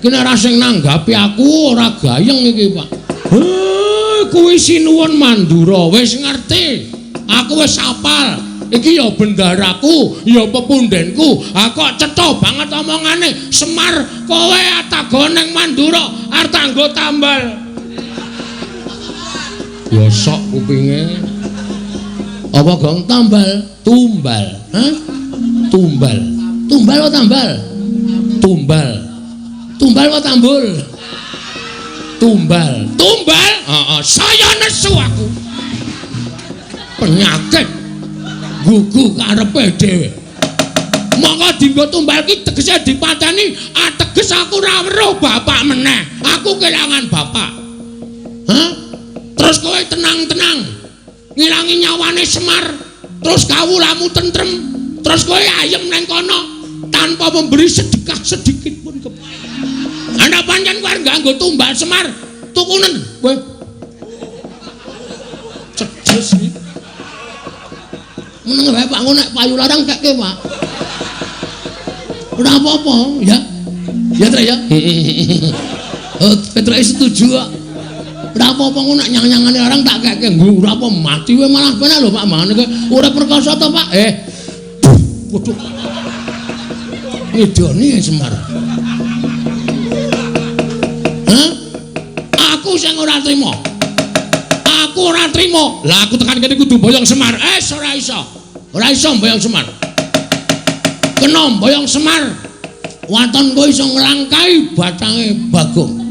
Iki nek ora sing nanggapi aku ora gayeng iki, Pak. Heh, kuwi sinuwun Mandura, wis ngerti. Aku wis hafal. Iki ya bendaraku, ya pepundhenku. Ha kok cetha banget omongane. Semar, kowe atago ning Mandura arep tanggo tambal. Ya sok kupinge. Apa gong tambal? Tumbal. Hah? Tumbal. Tumbal apa tambal? Tumbal. Tumbal apa tambul? Tumbal. Tumbal? Heeh, saya nesu aku. Penyakit. Gugu karepe dhewe. Monggo dinggo tumbal ki tegese dipateni, ateges aku ora weruh bapak meneh. Aku kelangan bapak. Hah? Terus kowe tenang-tenang ngilangi nyawane Semar, terus kawulamu tentrem, terus kowe ayem nang kono tanpa memberi sedekah sedikit pun ke. Ana pancen kowe nganggo tumbal Semar, tukunen kowe. Cedes iki. Meneng wae Pak, ngono nek payu larang kekke, Pak. Ora apa-apa, ya. Ya, Trek ya. Oh, Petruk setuju kok. Ora apa-apa ngono nek nyang-nyangane larang tak kekke. Nggo ora apa mati wae malah penak lho Pak, mangane kowe ora perkasa to, Pak? Waduh. Ngidoni Semar. Hah? Aku sing ora trima. Aku ora trima. Lah aku tekan kene kudu boyong Semar. Ora iso. Ora iso boyong Semar. Kena boyong Semar. Waton kowe iso nglangkai batange Bagong.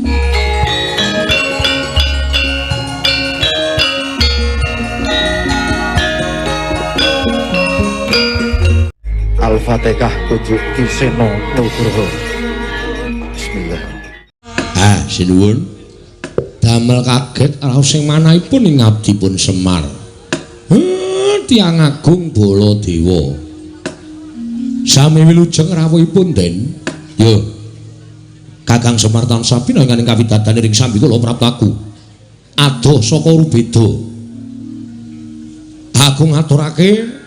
Al-Fatihah kudu Ki Seno Nugroho. Bismillah. Ah, sinuwun. Damel kaget raos sing manahipun ing abdipun Semar. Tiyang agung Baladewa. Sami wilujeng rawuhipun, Den. Yo. Kakang Semar tansah pinangan ing kawidadan ing sambi kula praptaku. Adoh saka Rubeda. Aku ngaturake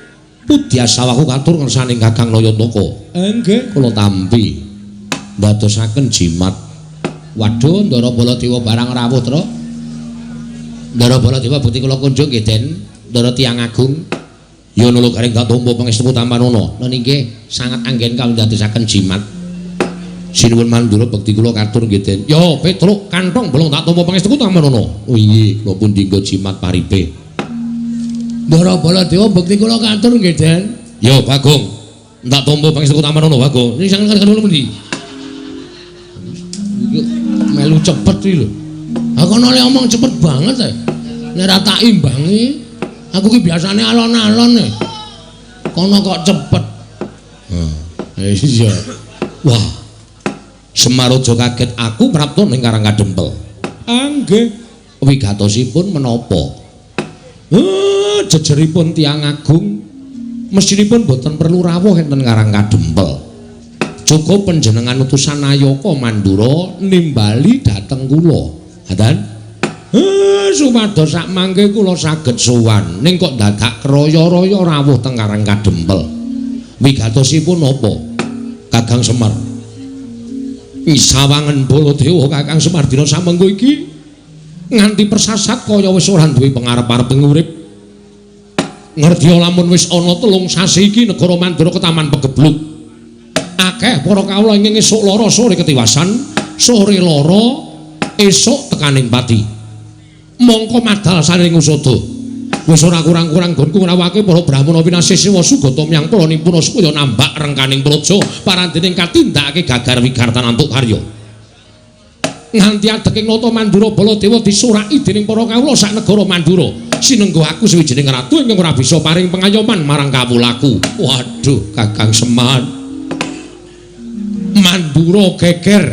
pudyasawaku katur ngersaning Kakang Nayataka. Nggih, kula tampi. Ndadosaken jimat. Waduh, Ndara Baladewa barang rawuh, Tru. Ndara Baladewa bukti kula kunjung nggih, Den. Ndara tiyang agung. Ya nula garing tak tampa pangestu tampanana. Lha nggih, sangat anggen kawindadosaken jimat. Sinuwun Mandura bekti kula katur nggih, Den. Ya, Petruk, kantong bolong tak tampa pangestu tampanana. Oh iya, kula pundi nggo jimat paripe. Ndara Baladewa bekti kula katur nggih, Den. Ya, Bagong. Tak tampa pangestu tampanana, Bagong. Ini sangat kula pundi? Melu cepet iki lho. Aku ana le omong cepet banget e. Nek ora tak imbangi, aku ki biasane alon-alon e. Kono kok cepet. Heh, iya. Wah. Semar aja kaget aku prapta ning Karang Kadempel. Nggih. Wigatosipun menapa? Jejeripun tiyang agung mestinipun boten perlu rawuh enten Karang Kadempel. Cukup panjenengan utusan Nayaka Mandura nimbali dhateng kula. Ngaten? Supados sak mangke kula saged sowan. Ning kok dadak kraya-raya rawuh teng Karang Kadempel. Wigatosipun napa? Kakang Semar. Sawangen Baladewa Kakang Semar dina samengko iki nganti persasat kaya wis ora duwe pengarep-arep ing urip. Ngerti lamun wis ana 3 sasi iki negara Mandura ketaman pegebluk. Akeh para kawula ingkang esuk lara sore ketiwasan, sore lara esuk tekaning pati. Mongko madal saring usada. Wis ora kurang-kurang nggonku ngrawake para brahmana pinasih sewa sugata myang para nipuna supaya nambak rengkaning praja parandening katindakake gagar wigartan antuk karya. Nganti adeking nata Mandura Baladewa disuraki dening para kawula sak negara Mandura. Sinenggo aku sawijining ratu ingkang ora bisa paring pengayoman marang kawulaku. Waduh, Kakang Semar. Mandura geger.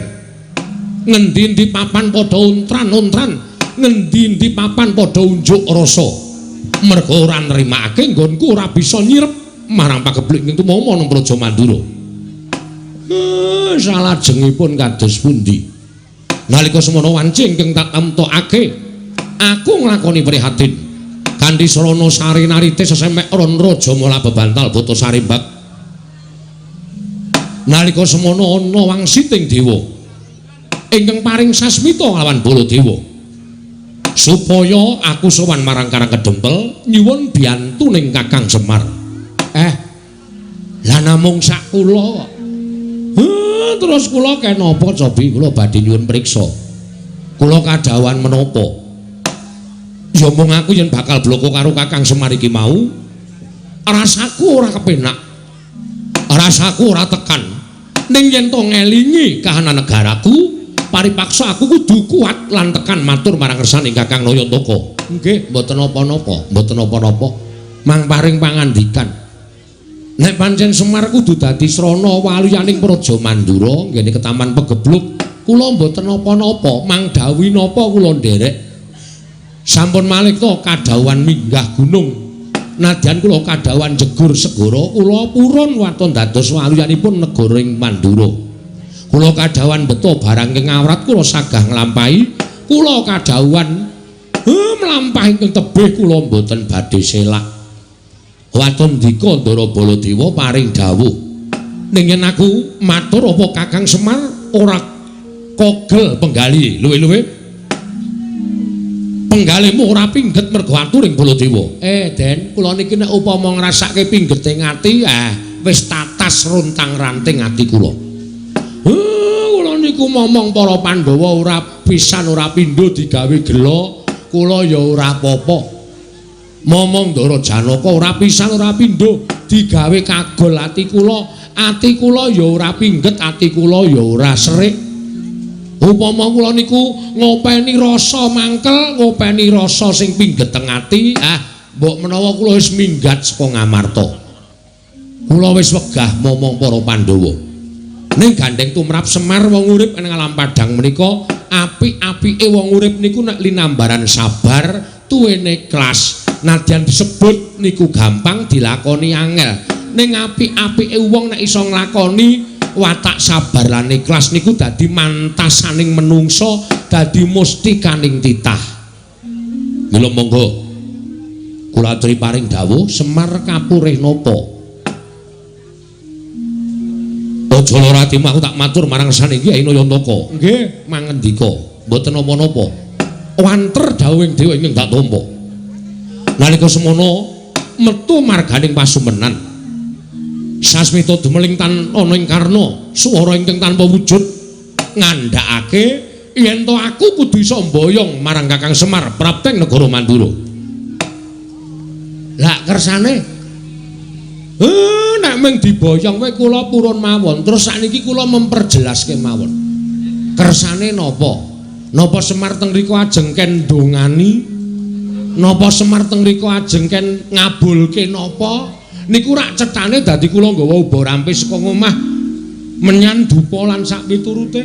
Ngendi-endi papan padha untran-untran, ngendi-endi papan padha unjuk rasa. Merga ora nrimakake nggonku ora bisa nyirep marang pagebluk ing tumama nang Praja Mandura. Salajengipun kados pundi? Nalika semono wanci ingkang tak temtokake, aku nglakoni prihatin. Kanthi sarana sari narite sesemek ron raja mula bebantal buta sarimbak. Nalika semono ana wangsiting dewa. ingkang paring sasmita lawan Baladewa. Supaya aku sowan marang Karang Kedempel nyuwun biyantuning Kakang Semar. Lah namung sak kula. Terus kula kenapa cobi kula badhe nyuwun priksa. Kula kadhawuhan menapa? Ya mung aku yen bakal bloko karo Kakang Semar iki mau, rasaku ora kepenak. Rasaku ora tekan. Ning yen to ngelingi kahanan negaraku, paripaksa aku kudu kuat lan tekan matur marang kersane Kakang Nayantaka. Nggih, mboten napa-napa, mboten napa-napa. Mang paring pangandikan. Nek pancen Semar kudu dadi srana waluyaning Praja Mandura nggene ketaman pegebluk, kula mboten napa-napa, mang dawuhi napa kula nderek. Sampun malih to kadhawuhan minggah gunung. Nadyan kula kadhawuhan jegur segara, kula purun waton dados waluyanipun negara ing Mandura. Kula kadhawuhan beto barang ing awrat kula sagah nglampahi, kula kadhawuhan mlampah ingkang tebih kula mboten badhe selak. Waton dika Ndara Baladewa paring dawuh. Ning yen aku matur apa Kakang Semar ora kogel penggali luwe-luwe. Penggalimu ora pingget mergo aturing Baladewa. Den, kula niki nek upama ngrasake pinggete ati, wis tatas runtang-ranting ati kula. Kula niku momong para Pandhawa ora pisan ora pindho digawe gela, kula ya ora apa-apa. Momong Ndara Janaka ora pisan ora pindho digawe kagol ati kula ya ora pingget, ati kula ya ora serik. Upama kula niku ngopeni rasa mangkel, ngopeni rasa sing pingget teng ati, mbok menawa kula wis minggat saka Ngamarta. Kula wis wegah momong para Pandhawa. Ning gandeng tumrap Semar wong urip ing alam padhang menika, apik-apike wong urip niku nek linambaran sabar, tuwene ikhlas. Nadyan disebut niku gampang dilakoni angel. Ning apik-apike wong nek iso nglakoni watak sabar lan ikhlas niku dadi mantasaning menungso, dadi mustikaning titah. Mila monggo kula aturi paring dawuh Semar kapurih napa? Aja lara atimu, aku tak matur marang kersane Kyai Nayantaka. Nggih, mangendika, mboten napa-napa. Wanter dawuhing dewa ingkang tak tampa. Nalika semono metu marganing pasumenan. Sasmita dumeling tan ana ing karna, swara ingkang tanpa wujud ngandhakake yen to aku kudu iso mboyong marang Kakang Semar prapteng negara Mandura. Lah kersane nek mung diboyong wae kula purun mawon. Terus sakniki kula memperjelas kemawon. Kersane napa? Napa Semar teng mriku ajeng ken ndongani? Napa Semar teng mriku ajeng ken ngabulke napa? Niku rak cethane dadi kula nggawa uba rampe saka ngomah menyan dupa lan sak piturute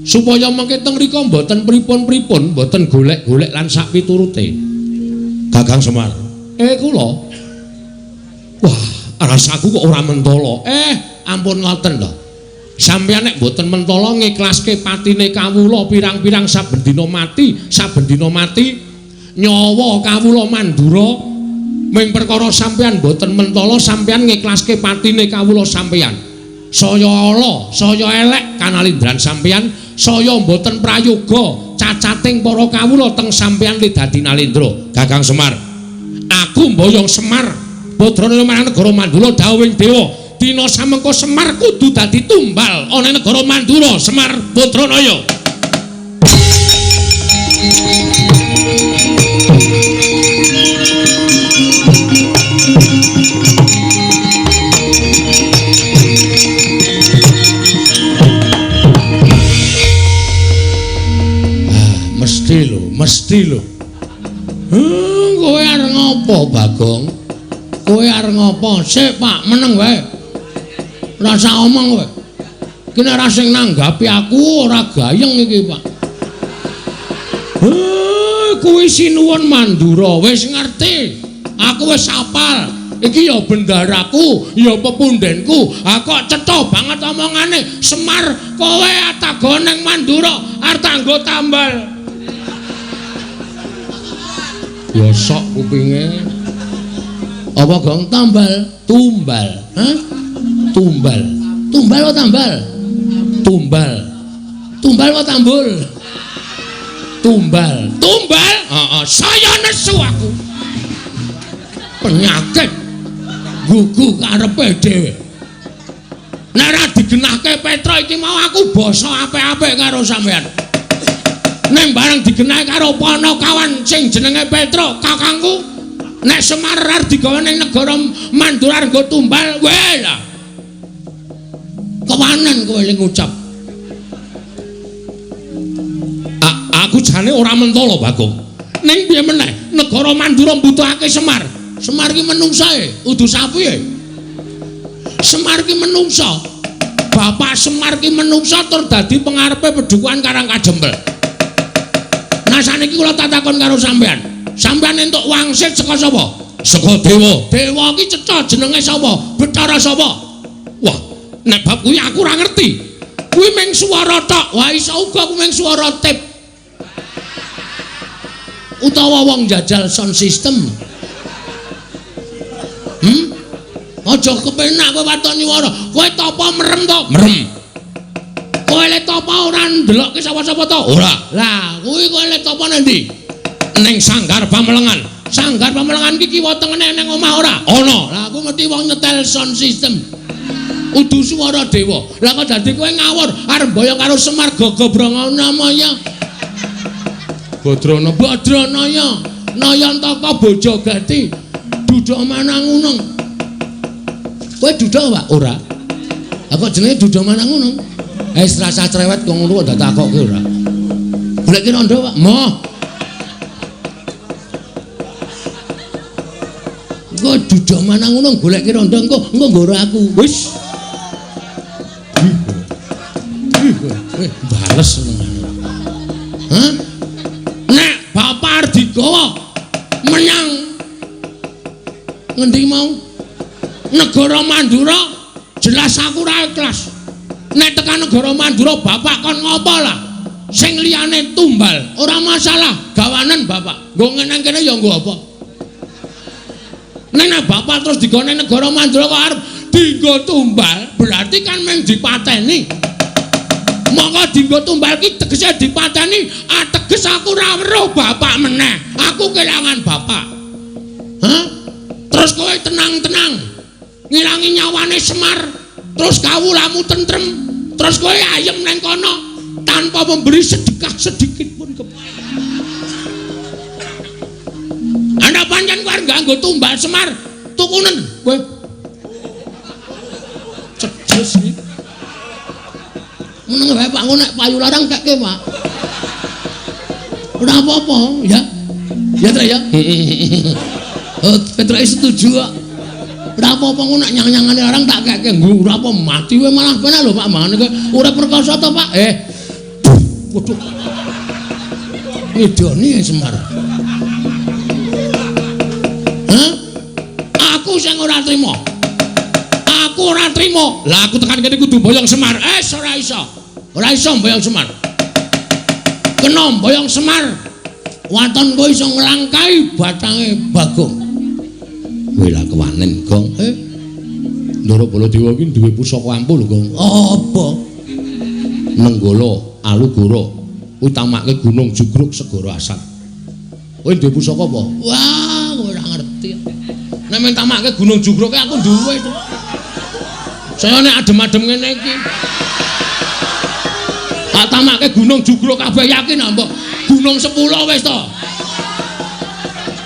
supaya mengke teng mriku mboten pripun-pripun, mboten golek-golek lan sak piturute. Kakang Semar, kula. Wah, rasaku kok ora mentala. Ampun ngoten to. Sampeyan nek mboten mentala ngiklaske patine kawula pirang-pirang saben dina mati, saben dina mati nyawa kawula Mandura. Ming perkara sampeyan mboten mentala, sampeyan ngiklaske patine kawula sampeyan. Saya ala, saya elek kanalindran sampeyan, saya mboten prayoga cacating para kawula teng sampeyan li dadi nalindra. Kakang Semar, aku mboyong Semar Badranaya marang negara Mandura dawuhing dewa, dina samengko Semar kudu dadi tumbal ana negara Mandura. Semar Badranaya. Mesti lho, mesti lho. Kowe arep ngopo, Bagong? Kowe arep ngopo? Sik, Pak, meneng wae. Ora usah omong kowe. Iki nek ora sing nanggapi aku ora gayeng iki, Pak. Kuwi sinuwun Mandura, wis ngerti. Aku wis apal. Iki ya bendaraku, ya pepundenku. Ha kok cetha banget omongane. Semar, kowe atago ning Mandura arep tanggo tambal. Ya sok kupinge. Apa gong tambal? Tumbal. Hah? Tumbal. Tumbal apa tambal? Tumbal. Tumbal apa tambul? Tumbal. Tumbal? Heeh, saya nesu aku. Penyakit gugu karepe dhewe. Nek ora digenahke Petra iki mau aku basa apik-apik karo sampean. Ning bareng digenahke karo Panakawan sing jenenge Petra, kakangku, nek Semar arep digawa ning negara Mandura nggo tumbal, weh lah. Kewanen kowe ling ngucap. Aku jane ora mentolo, Bagong. Ning piye meneh, negara Mandura mbutuhake Semar. Semar ki menungsae, udu sapi e. Semar ki menungsa. Bapak Semar ki menungsa tur dadi pengarepe pedukuhan Karang Kajempel. Nah saniki kula tatakon karo sampean. Sampean entuk wangsit saka sapa? Saka dewa. Dewa ki cetha jenenge sapa? Bathara sapa? Wah, nek bab kuwi aku ora ngerti. Kuwi mung swara tok. Wah, iso uga kuwi mung swara tip. Utawa wong jajal sound system. Aja kepenak kowe waton nyuwara. Kowe tapa merem to? Merem. Kowe le tapa ora ndelokke sapa-sapa to? Ora. Lah, kuwi kowe le tapa nang ndi? Ning Sanggar Pamelengan. Sanggar Pamelengan iki kiwa tengene ning omah ora? Ana. Lah aku mesti wong nyetel sound system. Udu swara dewa. Lah kok dadi kowe ngawur arep mboyong karo Semar Gagabranganamaya. Badrana Badranaya Nayantaka Bojogati Duda Manangunung. Kowe duda Pak? Ora. Lah kok jenenge Duda Manangunung? Wis rasa cerewet kok ngono kok ditakokke ora. Goleki rondo Pak? Moh. Engko Duda Manangunung goleki rondo engko engko nggoro aku. Wis. Bales senengane. Hah? Nek bapak arep digawa menyang ngendi mau? Negara Mandura, jelas aku ora ikhlas. Nek tekan negara Mandura bapak kon ngopo lah? Sing liyane tumbal, ora masalah, gawanen bapak. Nggo nang kene ya nggo apa? Nek bapak terus digone negara Mandura kok arep dienggo tumbal, berarti kan mung dipateni. Monggo dienggo tumbal ki tegese dipateni, ateges aku ora weruh bapak meneh. Aku kelangan bapak. Hah? Terus kowe tenang-tenang ngilangi nyawane Semar, terus kawulamu tentrem, terus kowe ayem nang kono tanpa memberi sedekah sedikit pun ke. Ana pancen kowe arep nganggo tumbal Semar, tukunen kowe. Cedes iki. Meneng wae Pak, nek payu larang kekke Pak. Ora apa-apa, ya. Ya Trek ya. Oh, Petruk setuju kok. Ora apa-apa ngono nek nyang-nyangane larang tak kekke. Nggo ora apa mati wae malah penak lho Pak, mangane kowe ora perkasa to Pak. Waduh. Ngidoni Semar. Hah? Aku sing ora trima. Aku ora trima. Lah aku tekan kene kudu boyong Semar. Ora iso. Ora iso mboyong Semar. Kena mboyong Semar. Waton kowe iso nglangkai batange Bagong. Kowe lah kewanen, Gong. Ndara Baladewa iki duwe pusaka ampuh lho, Gong. Apa? Nenggala Alugoro utamake Gunung Jugruk Segara Asat. Kowe duwe pusaka apa? Wah, kowe ora ngerti. Nek mentamake Gunung Jugruk aku duwe to. Saya nek adem-adem ngene iki. Tak tamake Gunung Jugruk kabeh yakin ah, mbok. Gunung 10 wis to.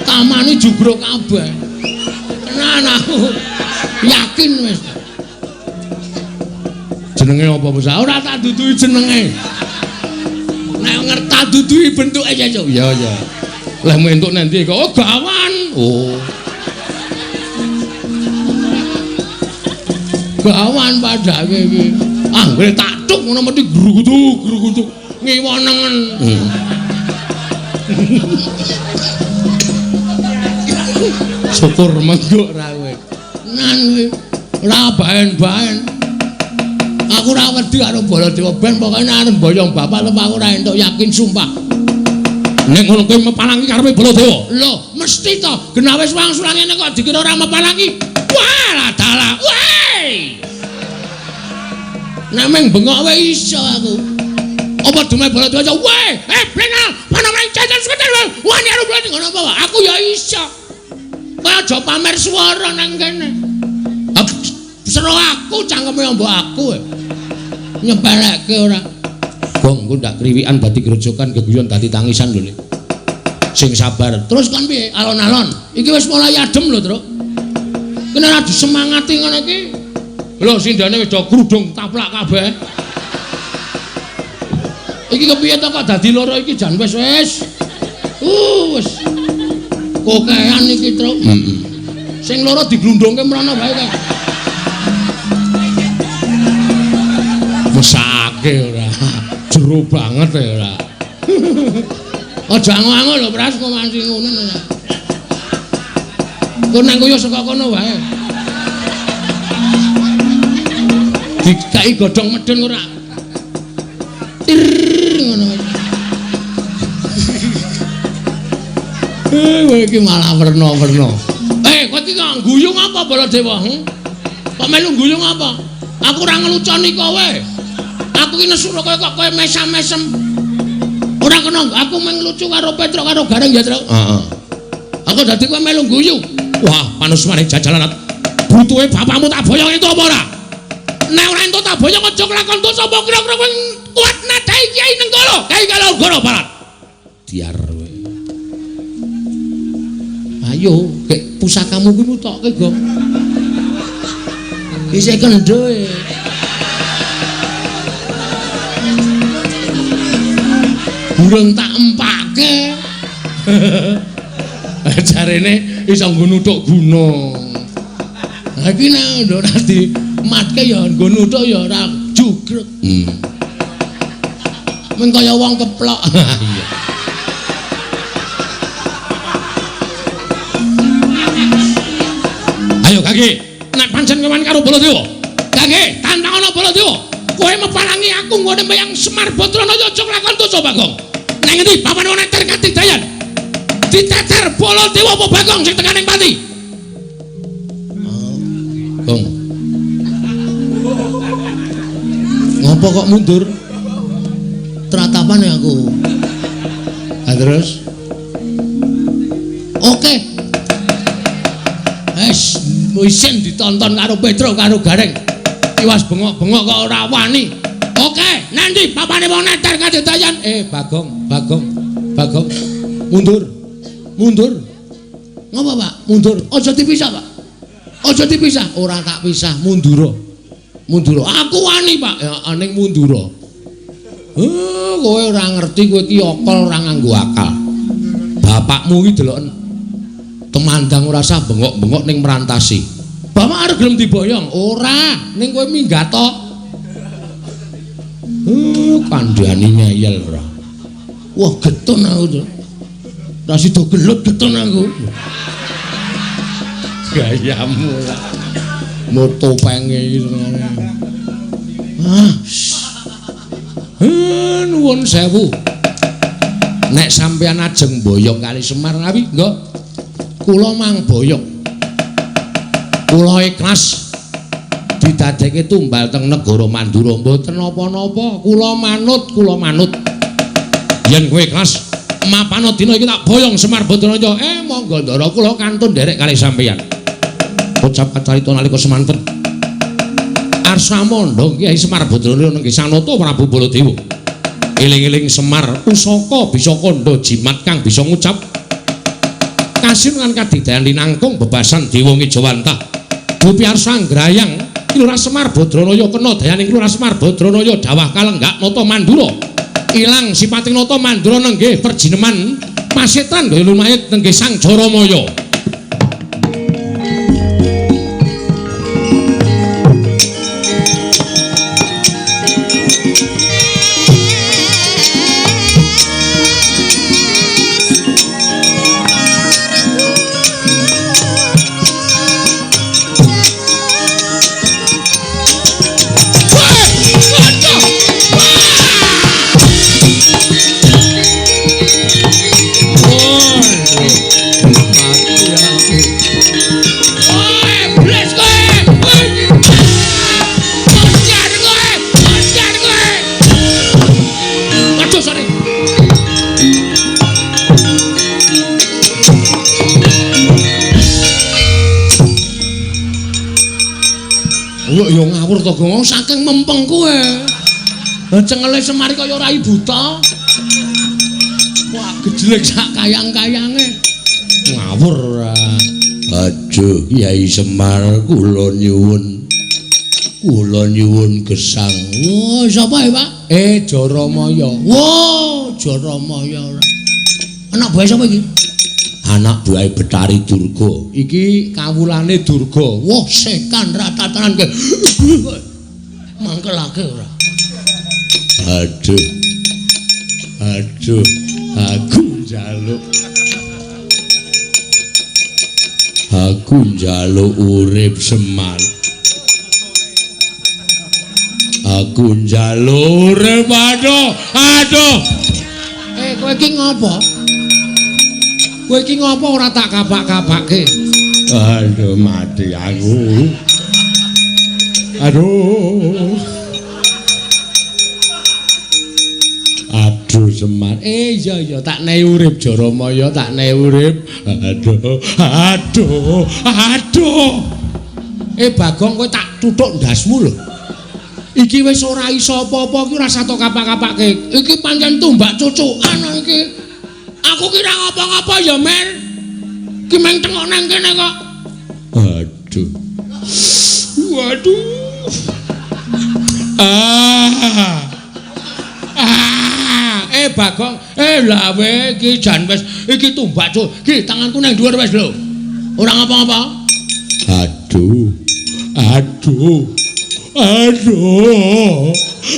Tamane jugruk kabeh. Tenan aku. Yakin wis. Jenenge apa, Musa? Ora tak duduhi jenenge. Nek ngerti tak duduhi bentuke ya, Cuk. Ya, ya. Lah entuk nang ndi kok? Oh, gawan. Oh. Gawan padake iki. Anggere tak tuk ngono mesti grugutuk-grugutuk ngiwa nengen. Syukur menggok ra kowe. Nan kowe ora baen-baen. Aku ora wedi karo Baladewa ben pokoke nek arep mboyong bapak lep aku ora entuk yakin sumpah. Nek ngono kowe mepalangi karepe Baladewa. Lho, mesti to. Genah wis wangsulan ngene kok dikira ora mepalangi. Wah, lah dalah. Weh. Nek meng bengok wae iso aku. Apa dume Baladewa? Weh, blena, panamane cacat seketer. Wani karo blena ngono apa, Pak? Aku ya iso. Kowe aja pamer swara nang kene. Sero aku cangkeme mbok aku. Nyepelekke ora. Gong engko ndak kriwikan dadi grojokan geguyon dadi tangisan lho. Sing sabar. Terus kon piye? Alon-alon. Iki wis mulai adem lho, Truk. Kene ora disemangati ngono iki. Lho sindane wis do grudung taplak kabeh. Iki kepiye to kok dadi loro iki jan wis wis. Wis. Kokean iki, Truk. Heeh. Sing loro diglundungke mrono wae kok. Mesake ora. Jero banget ya ora. Aja angu-angu lho, Pras, kok masih ngono ora. Kok nang koyo saka kono wae. Dikai godhong medhun ora. Tir ngono. Kowe iki malah werna-werna. Kowe iki kok guyung apa Baladewa? Kok melu guyung apa? Aku ora ngeluconi kowe. Aku iki nesu kok kowe mesam-mesem. Ora kena aku mung lucu karo Petruk karo Gareng ya, Truk. Heeh. Aku dadi kowe melu guyu. Wah, panusmane jajalan. Butuhe bapakmu tak boyong entuk apa ora? Nek ora entuk tak boyong aja kelakon dosa apa kira-kira kowe kuat nadai Kyai Nenggala, Kyai Kalogoro Barat. Diar kowe. Ayo, gek pusakamu kuwi mutokke, Gong. Isih kendho e. Burung tak empake. Jarene iso nggo nuthuk gunung. Lah iki nek ora dimatke ya nggo nuthuk ya ora jugrek. Mung kaya wong keplok. Iya. Ayo Kaki, nek pancen kewan karo Baladewa. Kaki, tantangono Baladewa. Kowe meparangi aku nggone meyang Semar Badranaya aja nglakon dosa Bagong. Nang ngendi papan ana ter katidayan? Diteter Baladewa apa Bagong sing tekaning pati? Gong. Ngopo kok mundur? Tratapan ya aku. Lah terus? Oke. Wes isin ditonton karo Petruk karo Gareng. Tiwas bengok-bengok kok ora wani. Oke, nanti papane wong neter kadidayan. Bagong, Bagong, Bagong. Mundur. Mundur. Ngopo, Pak? Mundur. Aja dipisah, Pak. Aja dipisah. Ora tak pisah, mundura. Mundura. Aku wani, Pak. Ya ning mundura. Kowe ora ngerti kowe iki akal ora nganggo akal. Bapakmu iki deloken temandang ora sah bengok-bengok ning merantasi. Bapak arep gelem diboyong? Ora, ning kowe minggat to. Kandhane ngeyel ora. Wah, getun aku to. Ora sida gelut getun aku. Gayamu ora. Moto penge iki senengane. Ah. Nuwun sewu. Nek sampeyan ajeng boyong kali Semar ngawi, nggih. Kula mang boyong. Kula ikhlas didadekke tumbal teng negara Mandura mboten napa-napa. Kula manut, kula manut. Yen kowe ikhlas mapana dina iki tak boyong Semar Badranaya. Monggo ndara kula kantun nderek kali sampeyan. Ucap kacarita nalika semanten. Arsa mandha Kyai Semar Badranaya nenggih Sanata Prabu Baladewa. Eling-eling Semar pusaka bisa kandha jimat kang bisa ngucap kasin lan kadidayan linangkung bebasan dewa ngejawantah. Dupi arsa nggrayang Lurah Semar Badranaya kena dayaning Lurah Semar Badranaya dawah kalenggak nata Mandura. Ilang sipating nata Mandura nenggih perjineman pasetan gaya lumayit nenggih Sang Jaramaya. sore. Yo yo ngawur to, Gong, saking mempeng kowe. Lah cengele Semar kaya rai buta. Wah, gejlek sak kayang-kayange. Ngawur ora. Aduh, Kyai Semar kula nyuwun. Kula nyuwun gesang. Wah, sapa ya, Pak? Jaramaya. Wah, Jaramaya ora. Anak buahe sapa iki? Anak buahe Betari Durga. Iki kawulane Durga. Wah, setan ratatanan ke. Mangkelake ora. Aduh. Aduh, aku njaluk. Aku njaluk urip Semar. Aku njaluk urip. Aduh, aduh. Kowe iki ngopo? Kowe iki ngopo ora tak kapak-kapake? Aduh, mati aku. Aduh. Aduh Semar. Iya iya tak nehi urip Jaramaya, tak nehi urip. Aduh, aduh, aduh. Bagong kowe tak tuthuk ndasmu lho. Iki wis ora iso apa-apa iki ora usah tok kapak-kapake. Iki pancen tumbak cucukan iki. Aku kira ngapa-ngapa ya, Mer. Ki meng tengok nang kene kok. Aduh. Waduh. Ah. Ah, Bagong, lawe iki jan wis iki tumbak cuk. Ki tanganku nang dhuwur wis lho. Ora ngapa-ngapa. Aduh. Aduh. Aduh.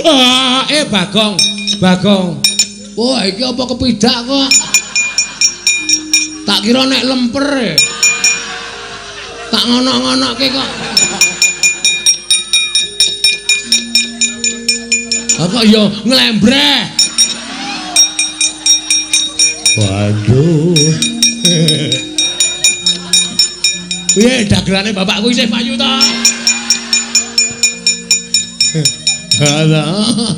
Ah, Bagong, Bagong. Wah, iki apa kepidak kok? Tak kira nek lemper. Tak ngono-ngonoke kok. Kok ya nglembreh. Waduh. Piye dagelane bapakku isih payu ta? Alah.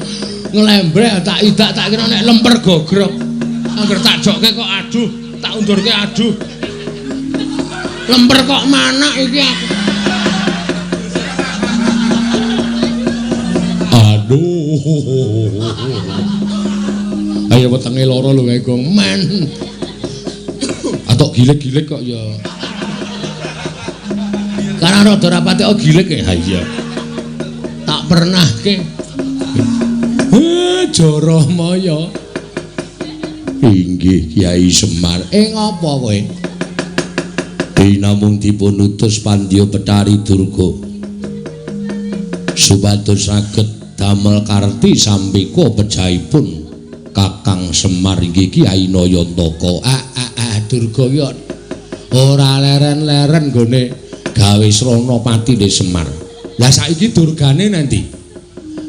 Nglembreh tak idak tak kira nek lemper gogrok. Angger tak jokke kok aduh, tak undurke aduh. Lemper kok manak iki aku. Aduh. Ayo wetenge lara lho kae Gong. Men. Atok gilik-gilik kok ya. Karena rada rapate kok gilik ya. Ha iya. Tak pernah ke. Jaramaya. Inggih Kyai Semar. Ngopo kowe? Dinamung dipun utus Pandya Betari Durga supados saged damel karti sampika pejahipun Kakang Semar inggih Kyai Nayantaka. Durga ki ora leren-leren nggone gawe srana patine Semar. Lah saiki durgane nanti?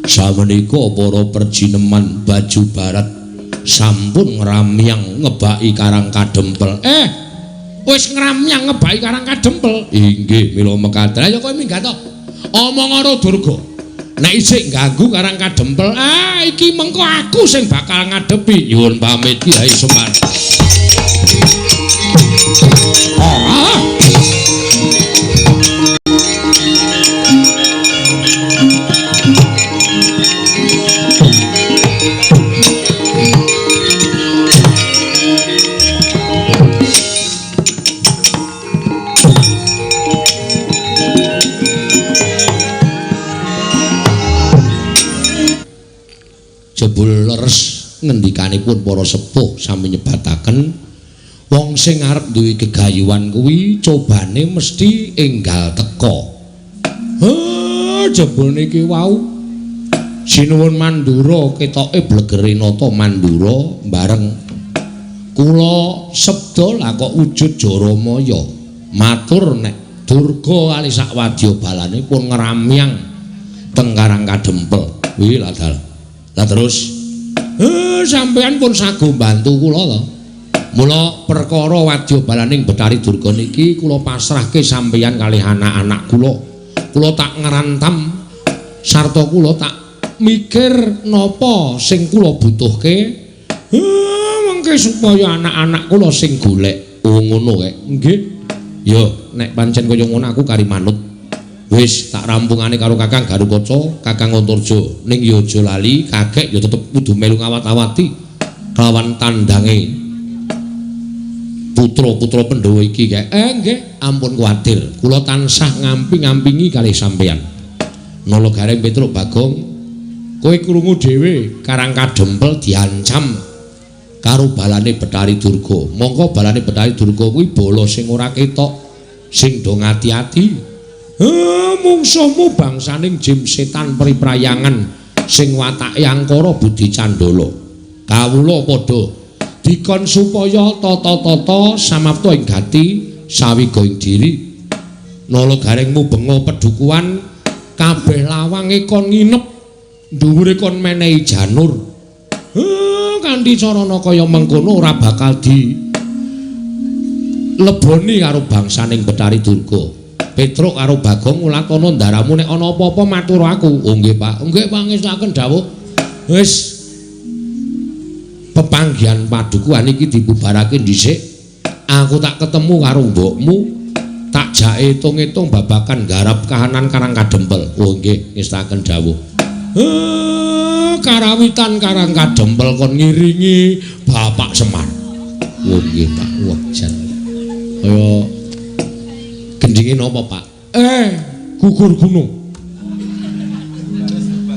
Samenika para perjineman baju barat sampun ngramyang ngebaki Karang Kadempel. Wis ngramyang ngebaki Karang Kadempel. Inggih mila mekaten. Lah ya kowe minggat to. Omong karo Durga. Nek isih ganggu Karang Kadempel, iki mengko aku sing bakal ngadepi. Nyuwun pamit Kyai Semar. Jebul leres ngendikanipun para sepuh sami nyebataken wong sing arep duwe gegayuhan kuwi cobane mesti enggal teka. Jebul niki wau sinuwun Mandura ketoke blegere nata Mandura bareng kula sebda lah kok wujud Jaramaya matur nek Durga kali sak wadya balane pun ngramyang teng Karang Kadempel. Kuwi lah dal. Lah terus sampeyan pun sago bantu kula to. Mula perkara wadya balaning Betari Durga niki kula pasrahke sampeyan kalih anak-anak kula. Kula tak ngrantam sarta kula tak mikir napa sing kula butuhke Mengke supaya anak-anak kula sing golek. Oh ngono kek. Nggih. Ya, nek pancen kaya ngono aku kari manut. Wis tak rampungane karo Kakang Garukaca, Kakang Antarja. Ning ya aja lali, kakek ya tetep kudu melu ngawat-awati kelawan tandange putra-putra Pandhawa iki kek. Nggih, ampun kuwatir. Kula tansah ngamping-ngampingi kalih sampeyan. Nala Gareng Petruk Bagong, kowe krungu dhewe Karang Kadempel diancam karo balane Bathari Durga. Mongko balane Bathari Durga kuwi bala sing ora ketok, sing do ngati-ati. Mungsuhmu bangsaning jim setan priprayangan sing watake angkara budi candala. Kawula padha dikon supaya tata-tata samapta ing gati sawiga ing diri. Nala Gareng mubenga pedukuhan kabeh lawange kon nginep, dhuwure kon menehi janur. Kanthi carana kaya mengkono ora bakal di leboni karo bangsaning Bathari Durga. Petruk karo Bagong ulatana ndaramu nek ana apa-apa matur aku. Oh nggih Pak, nggih pangestakaken dawuh. Wis pepanggihan padukuhan iki dibubarake dhisik. Aku tak ketemu karo mbokmu, tak jake etung-etung babagan garap kahanan Karang Kadempel. Oh nggih, ngestakaken dawuh. Karawitan Karang Kadempel kon ngiringi Bapak Semar. Oh nggih Pak, wah jan. Kaya gendinge napa Pak? Gugur gunung.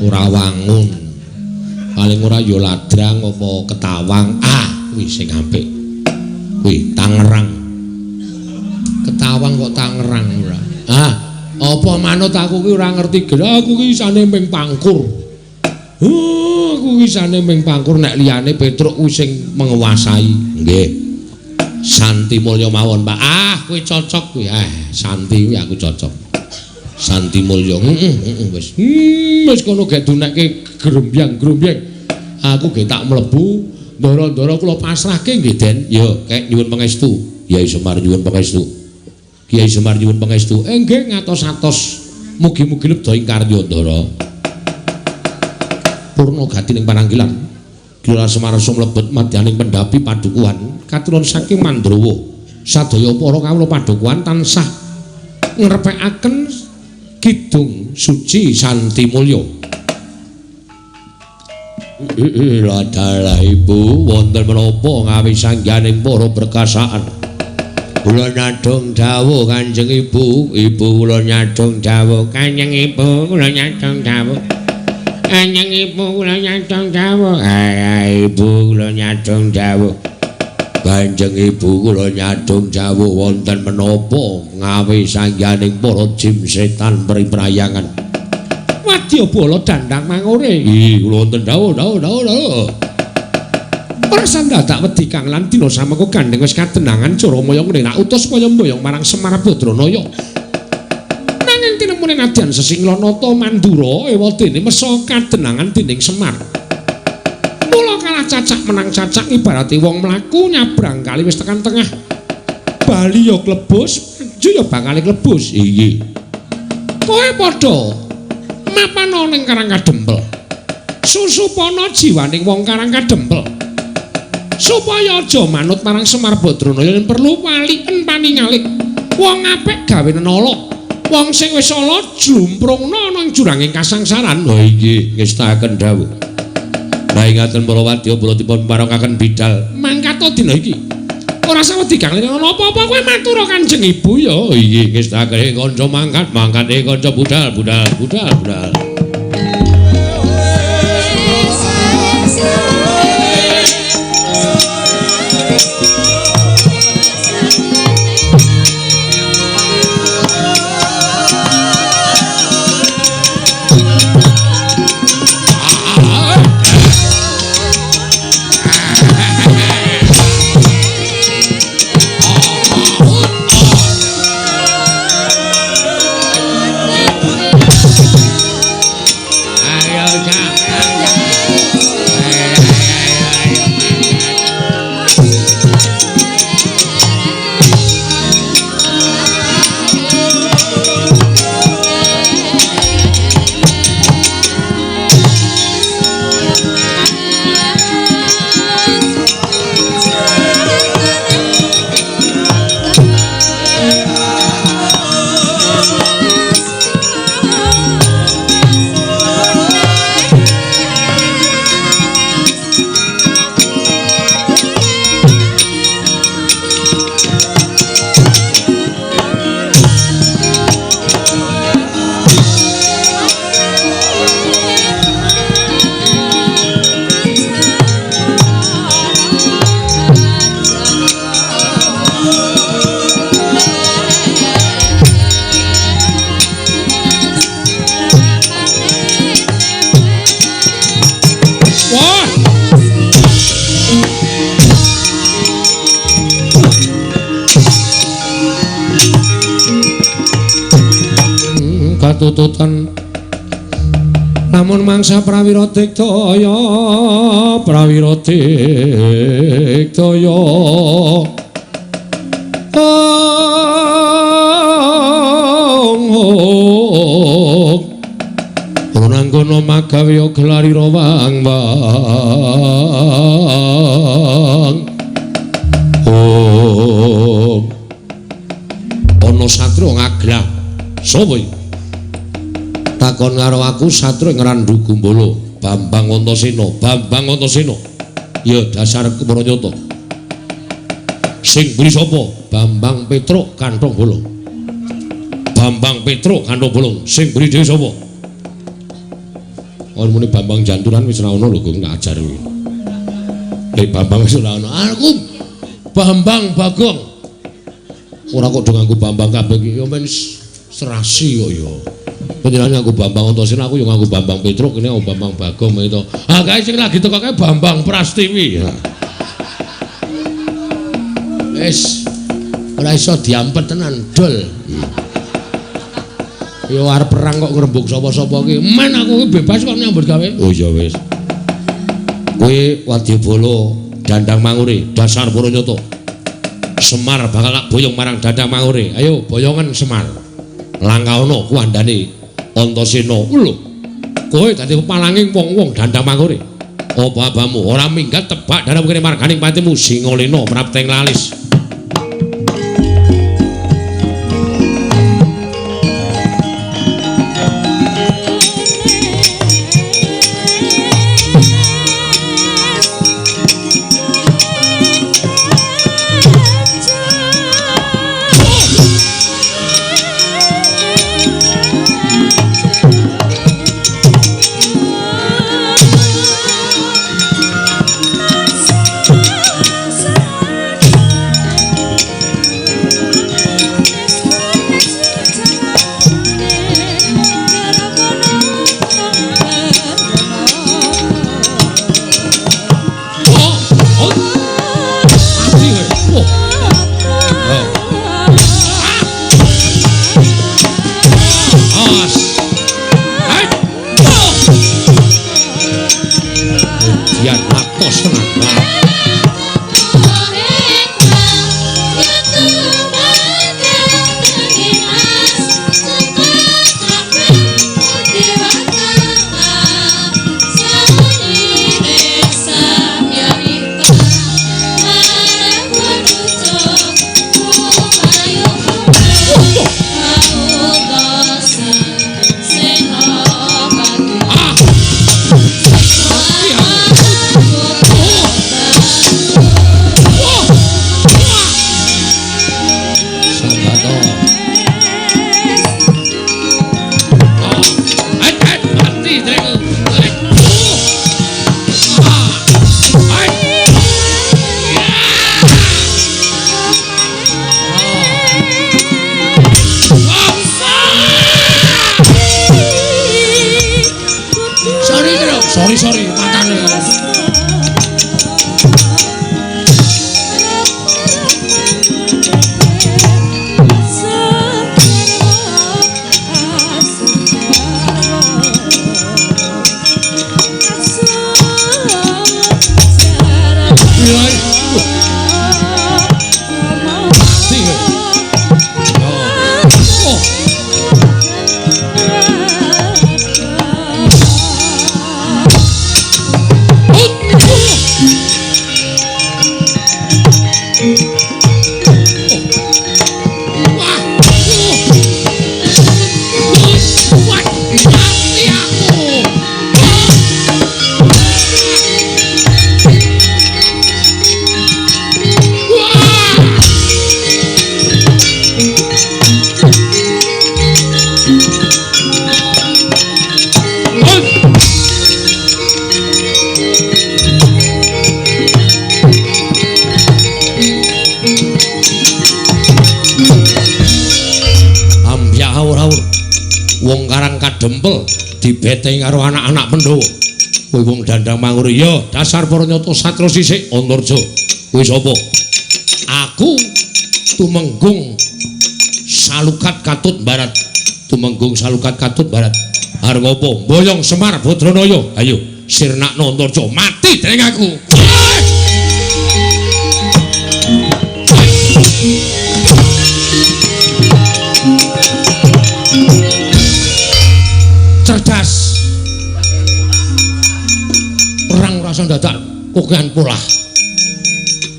Ora wangun. Paling ora ya ladrang apa ketawang. Ah, kuwi sing apik. Kuwi Tangerang. Ketawang kok Tangerang ora. Ah, apa manut aku ki ora ngerti. Aku ki isane ming pangkur. Aku ki isane ming pangkur nek liyane Petruk kuwi sing menguasai. Nggih. Santi Mulya mawon Pak. Ah, kuwi cocok kuwi. Santi kuwi aku cocok. Santi Mulya. Heeh, wis. Wis kono gek dunekke grombyang-grombyang. Aku gek tak mlebu, ndara-ndara kula pasrahke nggih, Den. Ya, kek nyuwun pangestu. Kyai Semar nyuwun pangestu. Kyai Semar nyuwun pangestu. Nggih ngatos-atos. Mugi-mugi lebda ing karya, Ndara. Purna gati ning pananggilan. Kira Semar sumlebet madyaning pendhapi padukuhan katuron saking Mandrawa. Sadaya para kawula padukuhan tansah ngrepekaken kidung suci Santi Mulya. Ladalah ibu wonten menapa ngawi sangganing para berkasaan. Kula nyadong dawuh Kanjeng Ibu, ibu kula nyadong dawuh Kanjeng Ibu, kula nyadong dawuh. Kanjeng Ibu kula nyadong dawuh. Ibu kula nyadong dawuh. Kanjeng Ibu kula nyadong dawuh wonten menapa ngawi sangganing para jim setan priprayangan. Wadya bala dandang mangure. Ih, kula wonten dawuh, dawuh, dawuh, dawuh. Ora sandadak wedi kang lan dina samengko gandeng wis kadenangan Jaramaya ngene nak utus kaya mboyong marang Semar Badranaya. Nanging tinemune nadyan Sesinglanata Mandura ewadene mesa kadenangan dening Semar. Mula kalah cacak menang cacak ibarate wong mlaku nyabrang kali wis tekan tengah. Bali ya klebus, maju ya bakal klebus. Iya. Kowe padha mapana ning Karang Kadempel. Susupana jiwaning wong Karang Kadempel. Supaya aja manut marang Semar Badranaya yen perlu waliken paningalik. Wong apik gawe nenala. Wong sing wis ala jlumprungna ana ing juranging kasangsaran. Ha inggih, ngestakaken dawuh. Lah ingaten para wadya kula dipun parengaken bidal mangkata dina iki. Ora sawedi kang ana apa-apa kowe matur Kanjeng Ibu ya. Inggih, ngestakaken kanca mangkat, mangkate kanca budal, budal, budal, budal. katututan lamun mangsa prawira digdaya prawira digdaya Runanggono magawe gelarira wang wang. Oh. Ana satria ngaglah. Sapa iki? Takon karo aku satria Ngrandu Gumbala, Bambang Antasena, Bambang Antasena. Ya dasar kepranyata. Sing mburi sapa? Bambang Petruk Kanthong Bolong. Bambang Petruk Kanthong Bolong. Sing mburi dhewe sapa? Ora muni Bambang Janturan wis ora ono lho Gong tak ajar kuwi. Nek Bambang wis ora ono. Aku Bambang Bagong. Ora kok do nganggo Bambang kabeh iki ya men serasi kok ya. Panjenengan nganggo Bambang Antasena, aku ya nganggo Bambang Petruk, kene nganggo Bambang Bagong itu. Ah kae sing lagi teko kae Bambang Prastiwi. Wis ora iso diampet tenan dol. Ya arep perang kok ngrembug sapa-sapa iki. Men aku iki bebas kok nyambut gawe. Oh iya wis. Kowe wadyabala Dandang Mangure, dasar para nyata. Semar bakal tak boyong marang Dandang Mangure. Ayo boyongan Semar. Langkaana kuwandane Antasena. Lho. Kowe dadi pepalanging wong-wong Dandang Mangure. Apa abamu ora minggat tebak dalam kene marganing patimu Singalena prapteng lalis. Sorry, matane. Wong Karang Kadempel dibeteng karo anak-anak Pandhawa. Kowe wong Dandang Mangure ya dasar para nyata satra sisik Antarja. Kowe sapa? Aku Tumenggung Salukat Katut Barat. Tumenggung Salukat katut barat. Arep ngopo? Boyong Semar Badranaya. Ayo sirnakno Antarja mati dening aku. Cerdas. Perang rasa dadak kokean polah.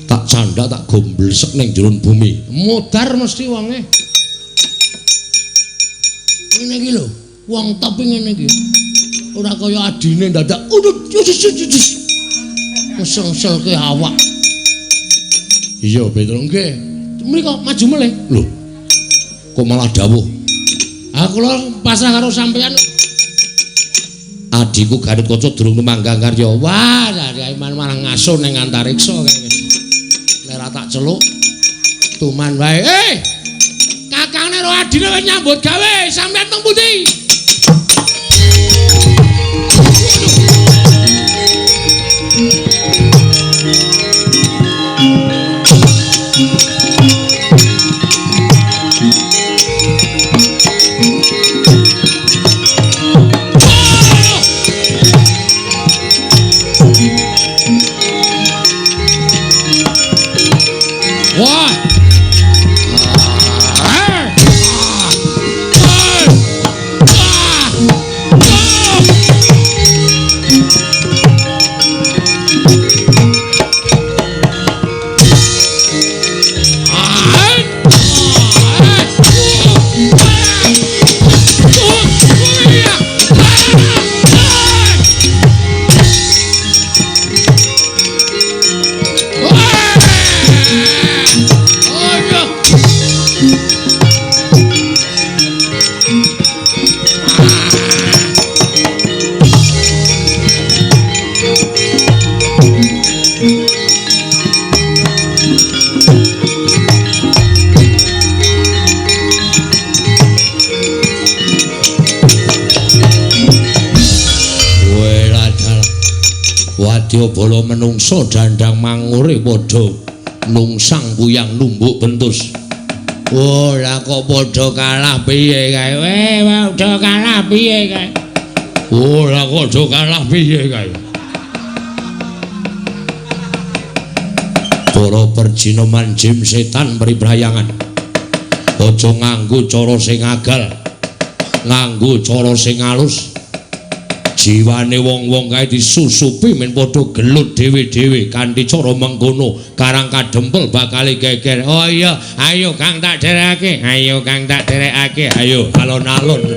Tak canda tak gomblesek ning jero bumi. Modar mesti wonge. Ngene iki lho, wong top ngene iki. Ora kaya adine dadak udut ngesel-ngeselke awak. Iya, Petro nggih. Mriko maju melih. Lho. Kok malah dawuh? Ah kula pasrah karo sampeyan. Adhiku Gatotkaca durung tumanggang karya. Wah, dari malah ngaso ning antariksa kae wis. Nek ora tak celuk tuman wae. Kakangne karo adine wis nyambut gawe, sampeyan teng pundi? Wah. Wadyabala menungsa dandang mangure padha nungsang puyang numbuk bentus. Oh, lah kok padha kalah piye kae? Padha kalah piye kae? Oh, lah kok padha kalah piye kae? Para perjinoman jim setan pribrayangan. Aja nganggo cara sing agal, nganggo cara sing alus. Jiwane wong-wong kae disusupi men padha gelut dhewe-dhewe kanthi cara mengkono Karang Kadempel bakal geger. Oh iya, ayo Kang tak derekake, ayo Kang tak derekake, ayo alon-alon.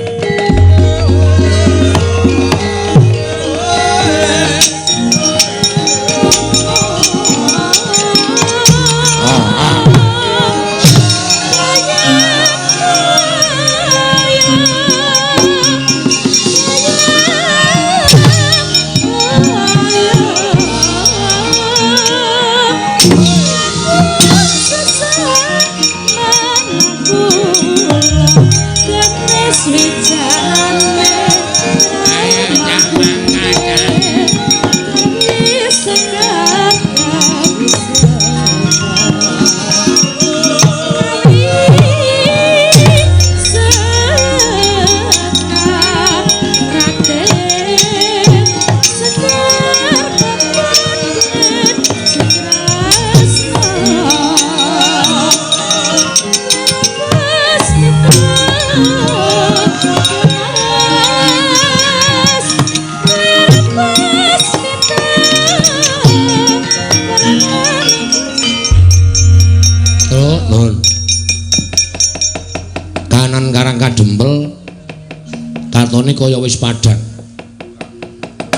Katone kaya wis padhang.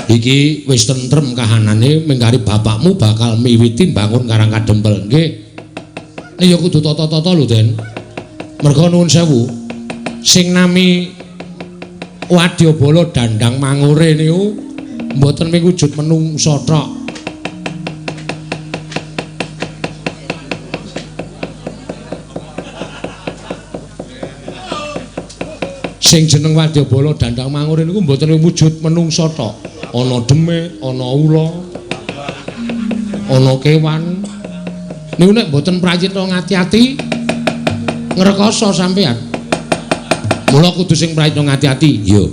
Iki wis tentrem kahanane mengkari bapakmu bakal miwiti mbangun Karang Kadempel. Nggih. Nek ya kudu tata-tata lho, Den. Merga nuwun sewu. Sing nami Wadyabala Dandang Mangure niku mboten mung wujud menungsa tok. Sing jeneng Wadyabala Dandang Mangure niku mboten wujud menungsa tok. Ana demit, ana ula, ana kewan. Niku nek mboten prayitna ngati-ati ngrekoso sampeyan. Mula kudu sing prayitna ngati-ati. Iya.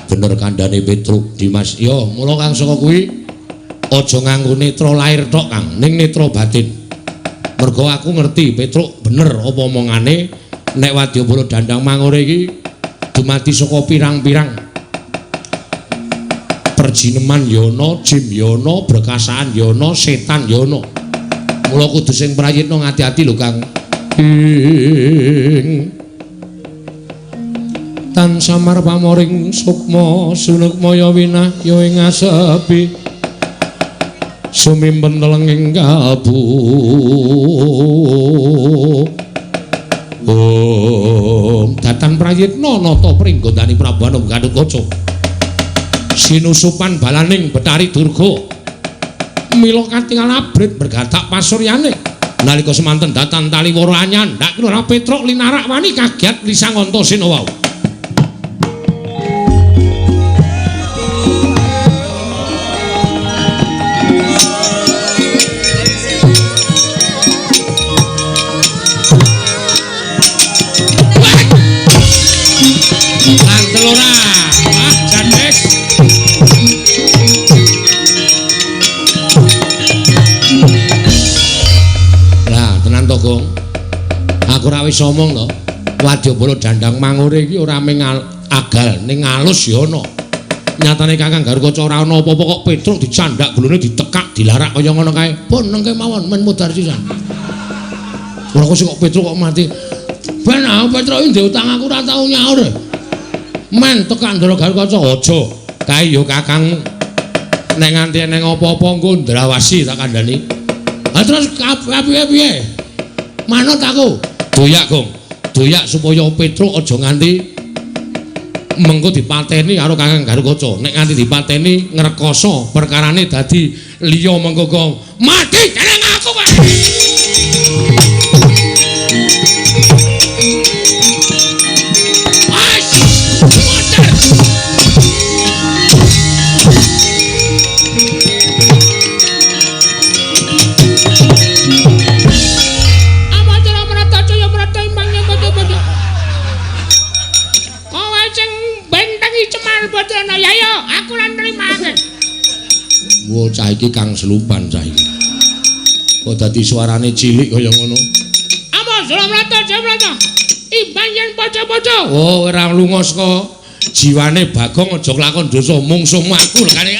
Bener kandhane Petruk Dimas. Ya, mula kang saka kuwi aja nganggo netra lair tok, Kang, ning netra batin. Mergo aku ngerti Petruk bener apa omongane nek wadyabala Dandang Mangure iki dumadi saka pirang-pirang perjineman ya ana, jim ya ana, brekasaan ya ana, setan ya ana. Mula kudu sing prayitna ngati-ati lho, Kang. Ing tan samar pamoring sukma sunukmaya winahya ing asepi sumimpen telenging kalbu. Om datan prayitna nata pringgondani Prabu Anom Gatotkaca sinusupan balaning Betari Durga mila katingal abrit bergatak pasuryane nalika semanten datan taliwara anyandhak Lurah Petruk linarak wani kagiat lisang Antasena wau. Aku ora wis omong to. Wadyabala Dandang Mangure iki ora mung agal ning alus ya ana. Nyatane Kakang Garukaca ora ana apa-apa kok Petruk dicandhak gulune ditekak dilarak kaya ngono kae. Pun nengke mawon men mudhar sisan. Ora kok Petruk kok mati. Ben aku Petruk iki ndek utang aku ora tau nyaur. Men tekak Ndara Garukaca aja. Kae ya Kakang nek nganti eneng apa-apa engko ndrawasi tak kandhani. Ha terus piye-piye? Manut aku. Doyak, Gong. Doyak supaya Petruk aja nganti mengko dipateni karo Kakang Garukaca. Nek nganti dipateni ngrekoso perkarane dadi liya mengko Gong. Mati dening aku wae. Cah iki kang selupan cah iki. Kok dadi suarane cilik kaya ngono? Amos, Jlamrata, Jlamrata. Imbang yen paca-paca. Oh, ora lunga saka jiwane Bagong aja kelakon dosa mungsuhmu aku lekane.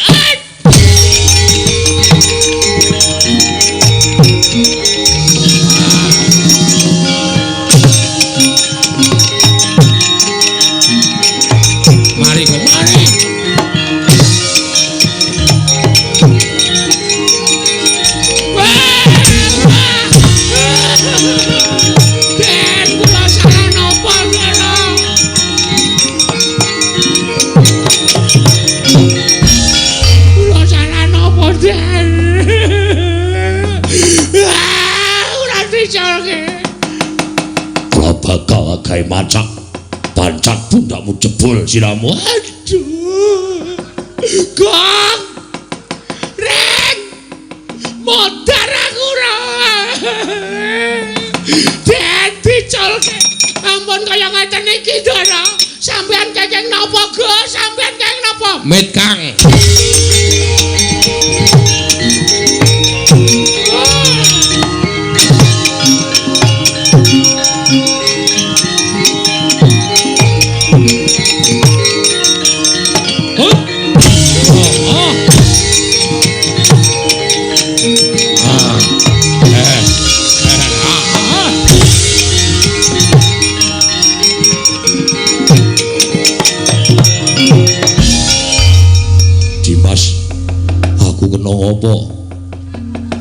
Mari kok, mari. Gawe macak pancat pundakmu jebol siramu. Aduh, Gong Reng modar aku ora den diculke. Ampun kaya ngeten iki Ndara. Sampeyan kenging napa, Go? Sampeyan kenging napa? Mit Kang.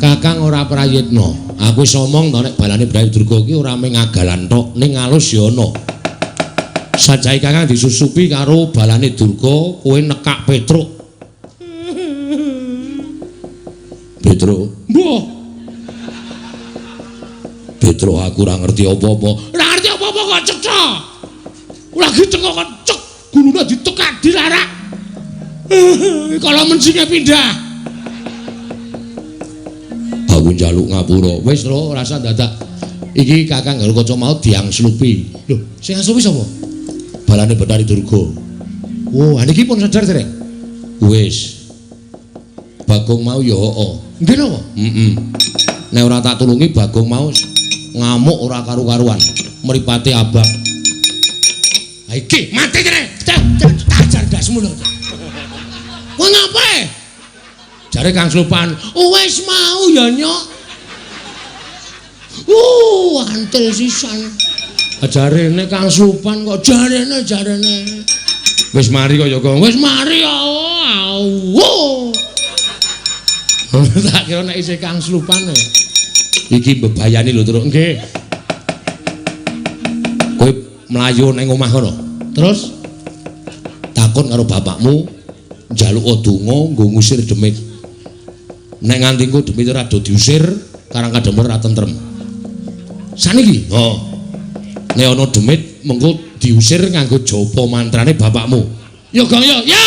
Kakang ora prayitna. Aku wis omong to nek balane Brayu Durga iki ora mung agalan tok, ning alus ya ana. Sajae Kakang disusupi karo balane Durga, kowe nekak Petruk. Petruk, mbuh. Petruk aku ora ngerti apa-apa. Ora ngerti apa-apa kok cetha. Lagi cekok kok cek, gulune ditekak dilarak. Kalau mensinge pindah. Aku njaluk ngapura. Wis lho, rasa dadak. Iki Kakang Garukaca mau diangslupi. Lho, sing angslupi sapa? Balane Bathari Durga. Oh, niki pun sadar dereng? Wis. Bagong mau ya heeh. Nggih napa? Heeh. Nek ora tak tulungi Bagong mau ngamuk ora karu-karuan, mripate abang. Ha iki mati kene. Tajar ndasmu lho. Kowe ngapae? Jare Kang Slupan, wis mau ya nyok. Antil sisan. Jarene Kang Slupan kok jarene. Wis mari kok ya, Gong. Wis mari ya. Tak kira nek isih Kang Slupan. Iki mbebayani lho, Truk. Nggih. Kowe mlayu ning omah kono. Terus takon karo bapakmu njaluk donga nggo ngusir demit. Nek nganti engko demit ora do diusir, Karang Kadempel ora tentrem. Saniki, oh. Nek ana demit mengko diusir nganggo japa mantrane bapakmu. Yo Gong yo, yo.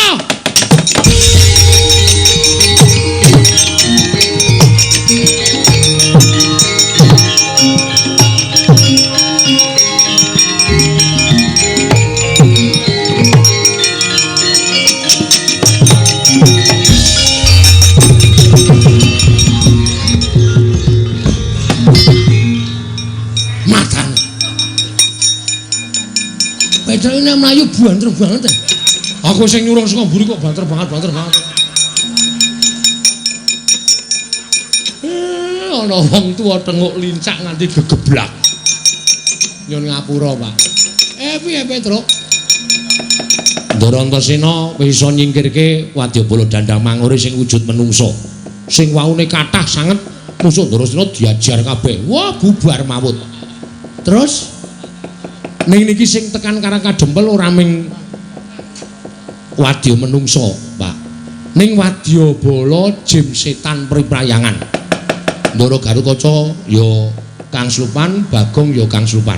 Petrine mlayu banter banget. Aku sing nyurung saka mburi kok banter banget, banter banget. Ana wong tuwa tenguk lincak nganti gegeblak. Nyun ngapura, Pak. Piye Petruk? Ndara Antasena wis iso nyingkirke wadyabala Dandang Mangure sing wujud menungsa. Sing waune kathah sanget musuh Ndarasena diajar kabeh. Wah, bubar mawut. Terus ning niki sing tekan Karang Kadempel ora ming wadya menungsa, Pak. Ning wadyabala jim setan priprayangan. Ndara Garukaca ya Kang Slupan, Bagong ya Kang Slupan.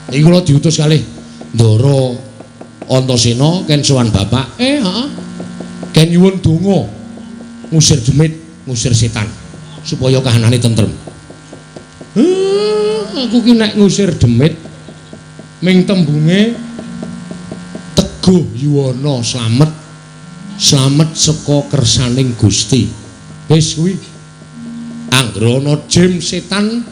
Niki kula diutus kalih Ndara Antasena ken sowan bapak. Heeh. Ken nyuwun donga ngusir demit, ngusir setan supaya kahanane tentrem. Aku ki nek ngusir demit ming tembunge teguh yuwana slamet, slamet saka kersaning Gusti. Wis kuwi. Anggere ana jim setan,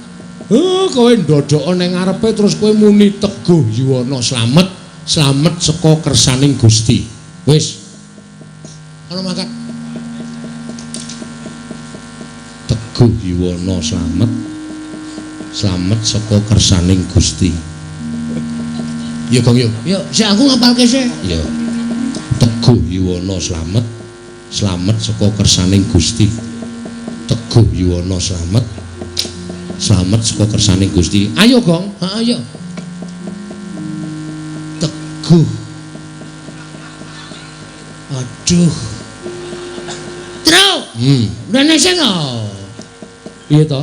kowe ndodhoka ning ngarepe terus kowe muni teguh yuwana slamet, slamet saka kersaning Gusti. Wis. Ana mangkat. Teguh yuwana slamet, slamet saka kersaning Gusti. Ya Gong yo. Yo, sik aku ngapalke sik. Ya. Teguh yuwana slamet, slamet saka kersaning Gusti. Teguh yuwana slamet, slamet saka kersaning Gusti. Ayo Gong, heeh ayo. Teguh. Aduh. Truk. Rene sing to. Piye to?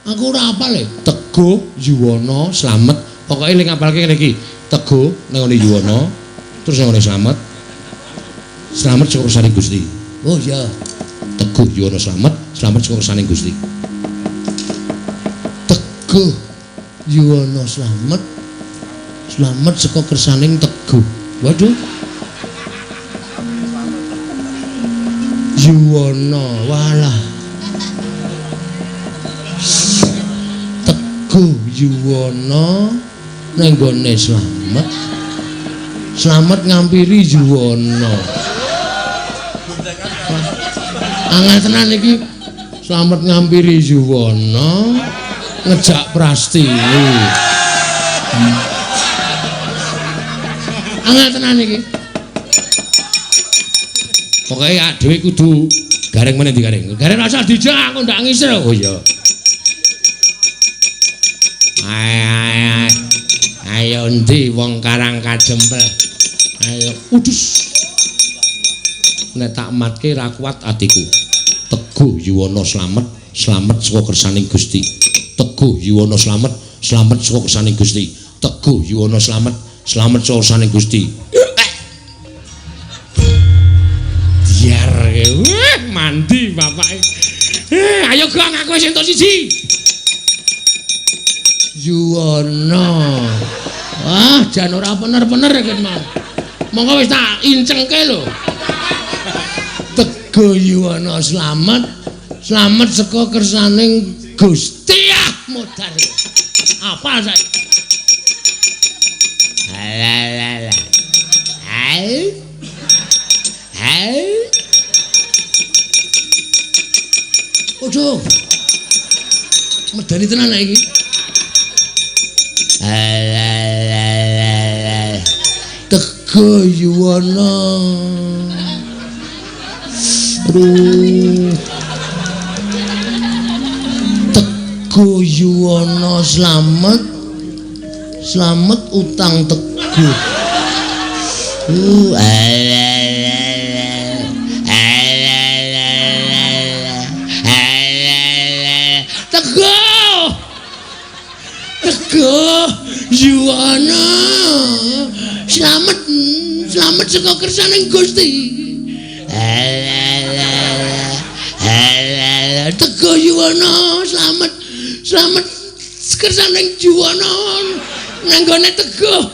Aku ora apal e. Teguh yuwana slamet. Pokoke ling ngapalke ngene iki. Teguh nang ngene yuwana, terus nang ngene slamet. Slamet saka kersaning Gusti. Oh iya. Teguh yuwana slamet, slamet saka kersaning Gusti. Teguh yuwana slamet, slamet saka kersaning Teguh. Waduh. Yuwana, walah. Teguh yuwana nang nggone slamet, slamet ngampiri yuwana. Angel tenan iki. Slamet ngampiri yuwana ngejak Prastiwi. Angel tenan iki. Pokoke awake dhewe kudu gareng meneh digareng. Gareng rasa dijak aku ndak ngisir. Oh iya. Ayo endi wong Karang Kadempel. Ayo udus. Nek tak matke ra kuat atiku. Teguh yuwana slamet, slamet saka kersaning Gusti. Teguh yuwana slamet, slamet saka kersaning Gusti. Teguh yuwana slamet, slamet saka kersaning Gusti. Diar mandi bapake. Ayo Gong, aku wis entuk siji. Yuwana. Wah, jan ora bener-bener iki mau. Monggo wis tak incengke lho. Teguh Yuwana slamet, slamet saka kersaning Gusti. Ah, modar. Apa saiki? Alah. Hai. Hai. Ojo. Medeni tenan iki. Alah. Teguh Yuwana. Aduh. Teguh Yuwana slamet. Slamet utang teguh. Teguh. Teguh Yuwana. Slamet, slamet saka kersaning Gusti. Teguh Yuwana, slamet, slamet kersaning Yuwana. Nang gone Teguh.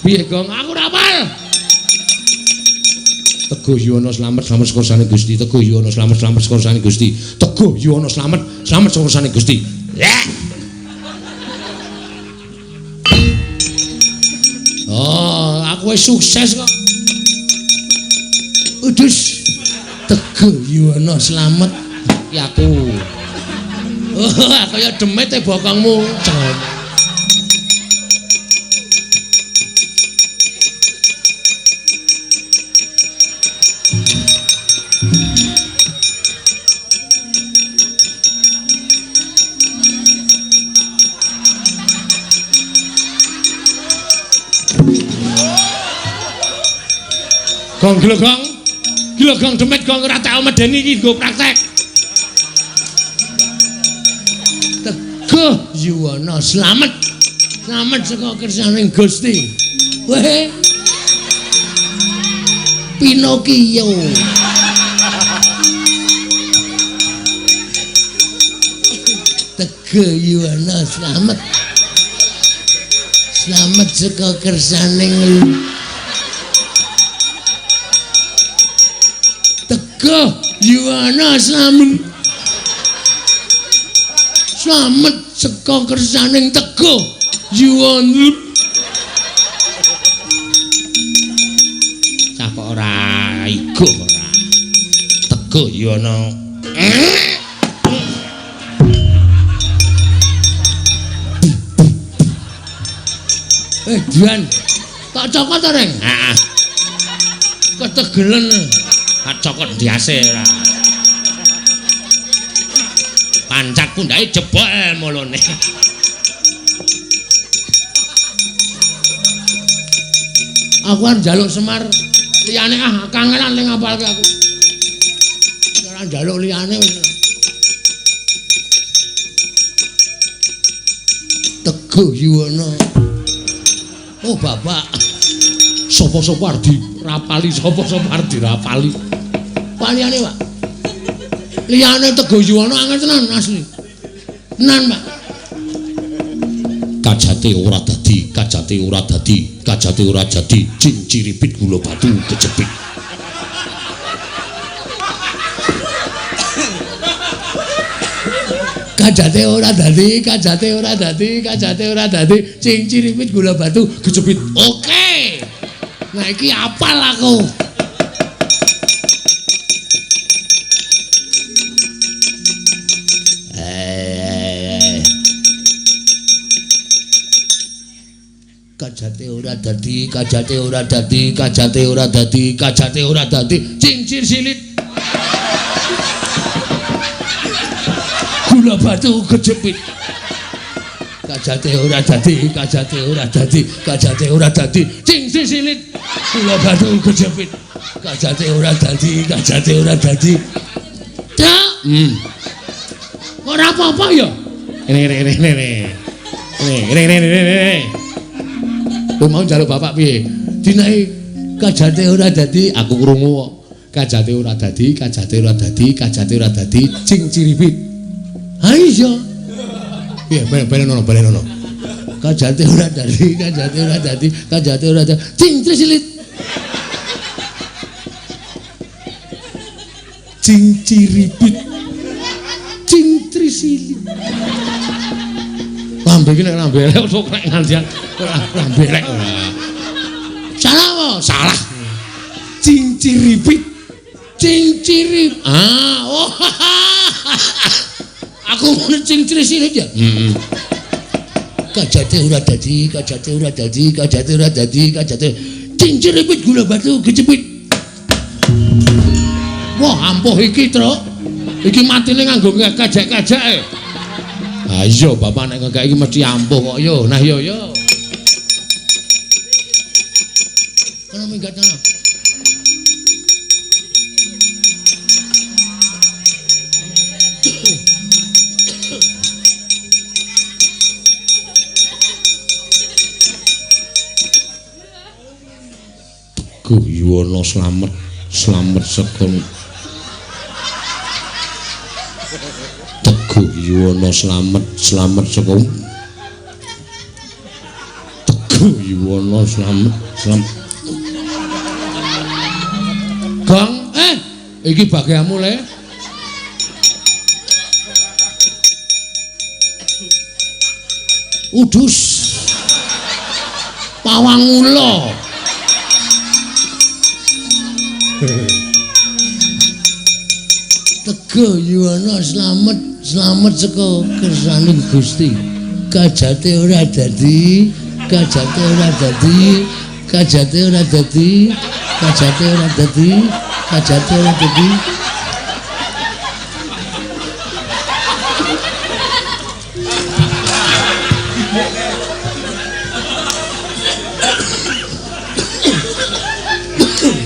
Piye, Gong? Aku ora hafal. Teguh Yuwana slamet, slamet saka kersane Gusti. Teguh Yuwana slamet, slamet saka kersane Gusti. Teguh Yuwana slamet, slamet saka kersane Gusti. Oh, aku wis sukses kok. Udus. Teguh Yuwana slamet iki aku. Oh, kaya demit e bokongmu. Gong gila gong. Gila gong demit gong ora tau medeni iki nggo praktek. Teguh Yuwana slamet. Slamet saka kersaning Gusti. Weh. Pinocchio. Teguh Yuwana slamet. Slamet saka kersaning Teguh Yuwana slamet. Slamet saka kersaning Teguh Yuwana. Cah kok ora iguh ora. Teguh Yuwana. Juan, tak cokot to, Reng? Heeh. Ketegelen. Tak cokot ndiase ora. Pancat pundhake jebol mulune. Aku arep njaluk Semar liyane ah kangelan ning ngapalke aku. Ora njaluk liyane wis. Teguh Yuwana. Oh bapak, sapa-sapa arep dirapali, sapa-sapa arep dirapali. Pak liyane, Pak. Liyane Teguh Yuwana angel tenan asli. Tenan, Pak. Kajate ora dadi, kajate ora dadi, kajate ora jadi, cinciripit gula batu kejepit. Kajate ora dadi, kajate ora dadi, kajate ora dadi, cinciripit gula batu kejepit. Oke. Nah iki apal aku. Kajate ora dadi, kajate ora dadi, kajate ora dadi, kajate ora dadi, cincir silit. Gula batu kejepit. Kajate ora dadi, kajate ora dadi, kajate ora dadi, cincir silit. Gula batu kejepit. Kajate ora dadi, kajate ora dadi. Cak. Ora apa-apa ya. Ngene. Ngene. Kowe mau njaluk bapak piye? Dinae kajate ora dadi, aku krungu kok. Kajate ora dadi, kajate ora dadi, kajate ora dadi, cing ciripit. Ha iya. Piye balen ono, balen ono. Kajate ora dadi, kajate ora dadi, kajate ora dadi. Cingcisilit. Cingciripit. Cingtrisilit. Lambe iki nek lambe elek kok nek nganti lambe elek ora. Salah apa? Salah. Cingciripit. Cingcirip. Ah, oh. Aku muni cingtrisilit ya. Heeh. Kajate ora dadi, kajate ora dadi, kajate ora dadi, kajate. Cingciripit gula batu kecepit. Wah, ampuh iki, Truk. Iki matine nganggo kajak-kajake. Ha iya, bapak nek ngekek iki mesti ampuh kok yo. Nah yo yo. Kono minggat ana. Teguh Yuwana slamet, slamet saka Teguh Yuwana slamet, slamet saka Teguh Yuwana slamet, slamet. Gong, iki bagianmu le. Udus. Pawang ula. Teguh Yuwana slamet, slamet saka kersaning Gusti. Kajate ora dadi, kajate ora dadi, kajate ora dadi, kajate ora dadi, kajate ora dadi.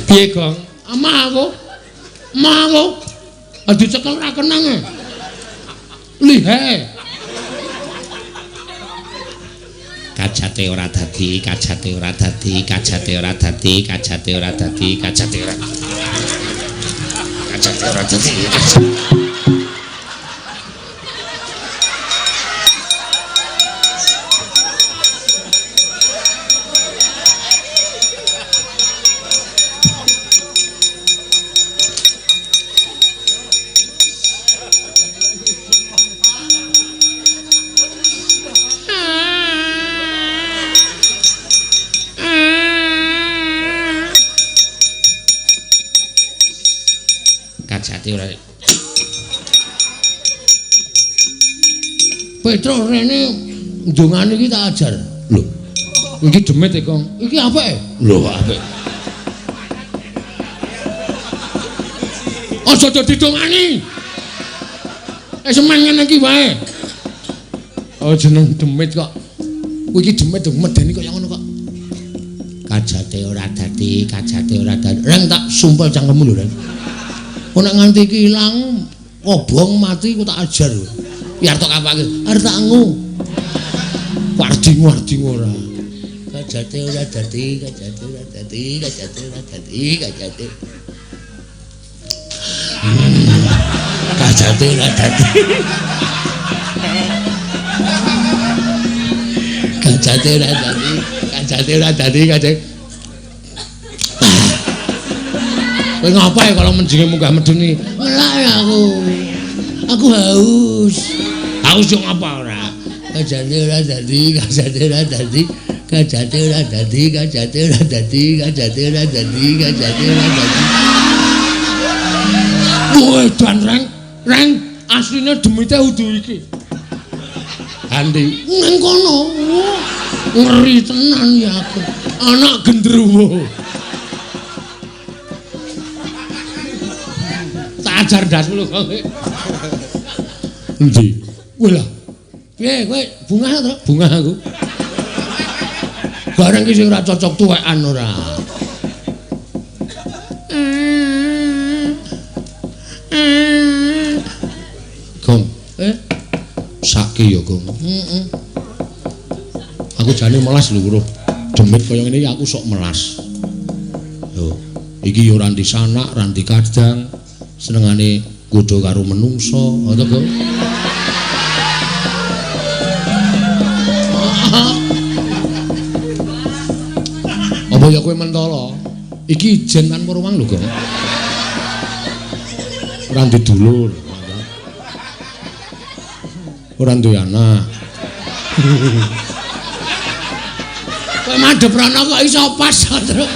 Piye, Gong? Amah aku. Amah aku. Dicekel ora kenang e. Lihe. Kajate ora dadi, kajate ora dadi, kajate ora dadi, kajate ora dadi, kajate ora. Kajate ora dadi. Kajate ora. Petro rene ndongane iki tak ajar. Lho. Iki demit e, Kong. Iki apik? Lho, apik. Aja dadi dongani. Semen ngene iki wae. Oh, jeneng demit kok. Kuwi iki demit medeni kaya ngono kok. Kajate ora dadi, kajate ora dadi. Reng tak sumpel cangkemmu lho, Reng. Kok nek nganti iki ilang, kobong mati ku tak ajar. Biar tok kapake, arep tak ngu. Warding-warding ora. Kajate ora dadi, kajate ora dadi, kajate ora dadi, kajate. Kajate ora dadi. Kajate ora dadi, kajate ora dadi, kajate. Kowe ngapa ya kalau menjinge munggah medun iki? Ngelak aku. Aku haus. Haus yo ngapa ora? Kajate ora dadi, kajate ora dadi, kajate ora dadi, kajate ora dadi, kajate ora dadi, kajate ora dadi. Woi, dan reng, reng asline demite udu iki. Andi nang kono. Ngeri tenan ya aku. Anak gendruwo. Ajar ndasmu lho kok. Endi? Kowe lah. Piye kowe bungah to? Bungah aku. Bareng ki sing ora cocok tuwekan ora. Gong. Saki ya, Gong. Heeh. Aku jane melas lho, Bro. Demit kaya ngene iki aku sok melas. Lho, iki ya ora ndi sanak, ora ndi kadang. Senengane godha karo menungso, ngono to, Gong? Mbok ya kowe mentala. Iki ijen tanpa ruang lho, Gong. Ora duwe dulur. Ora duwe anak. Kowe madhep rono kok iso pas, Truk.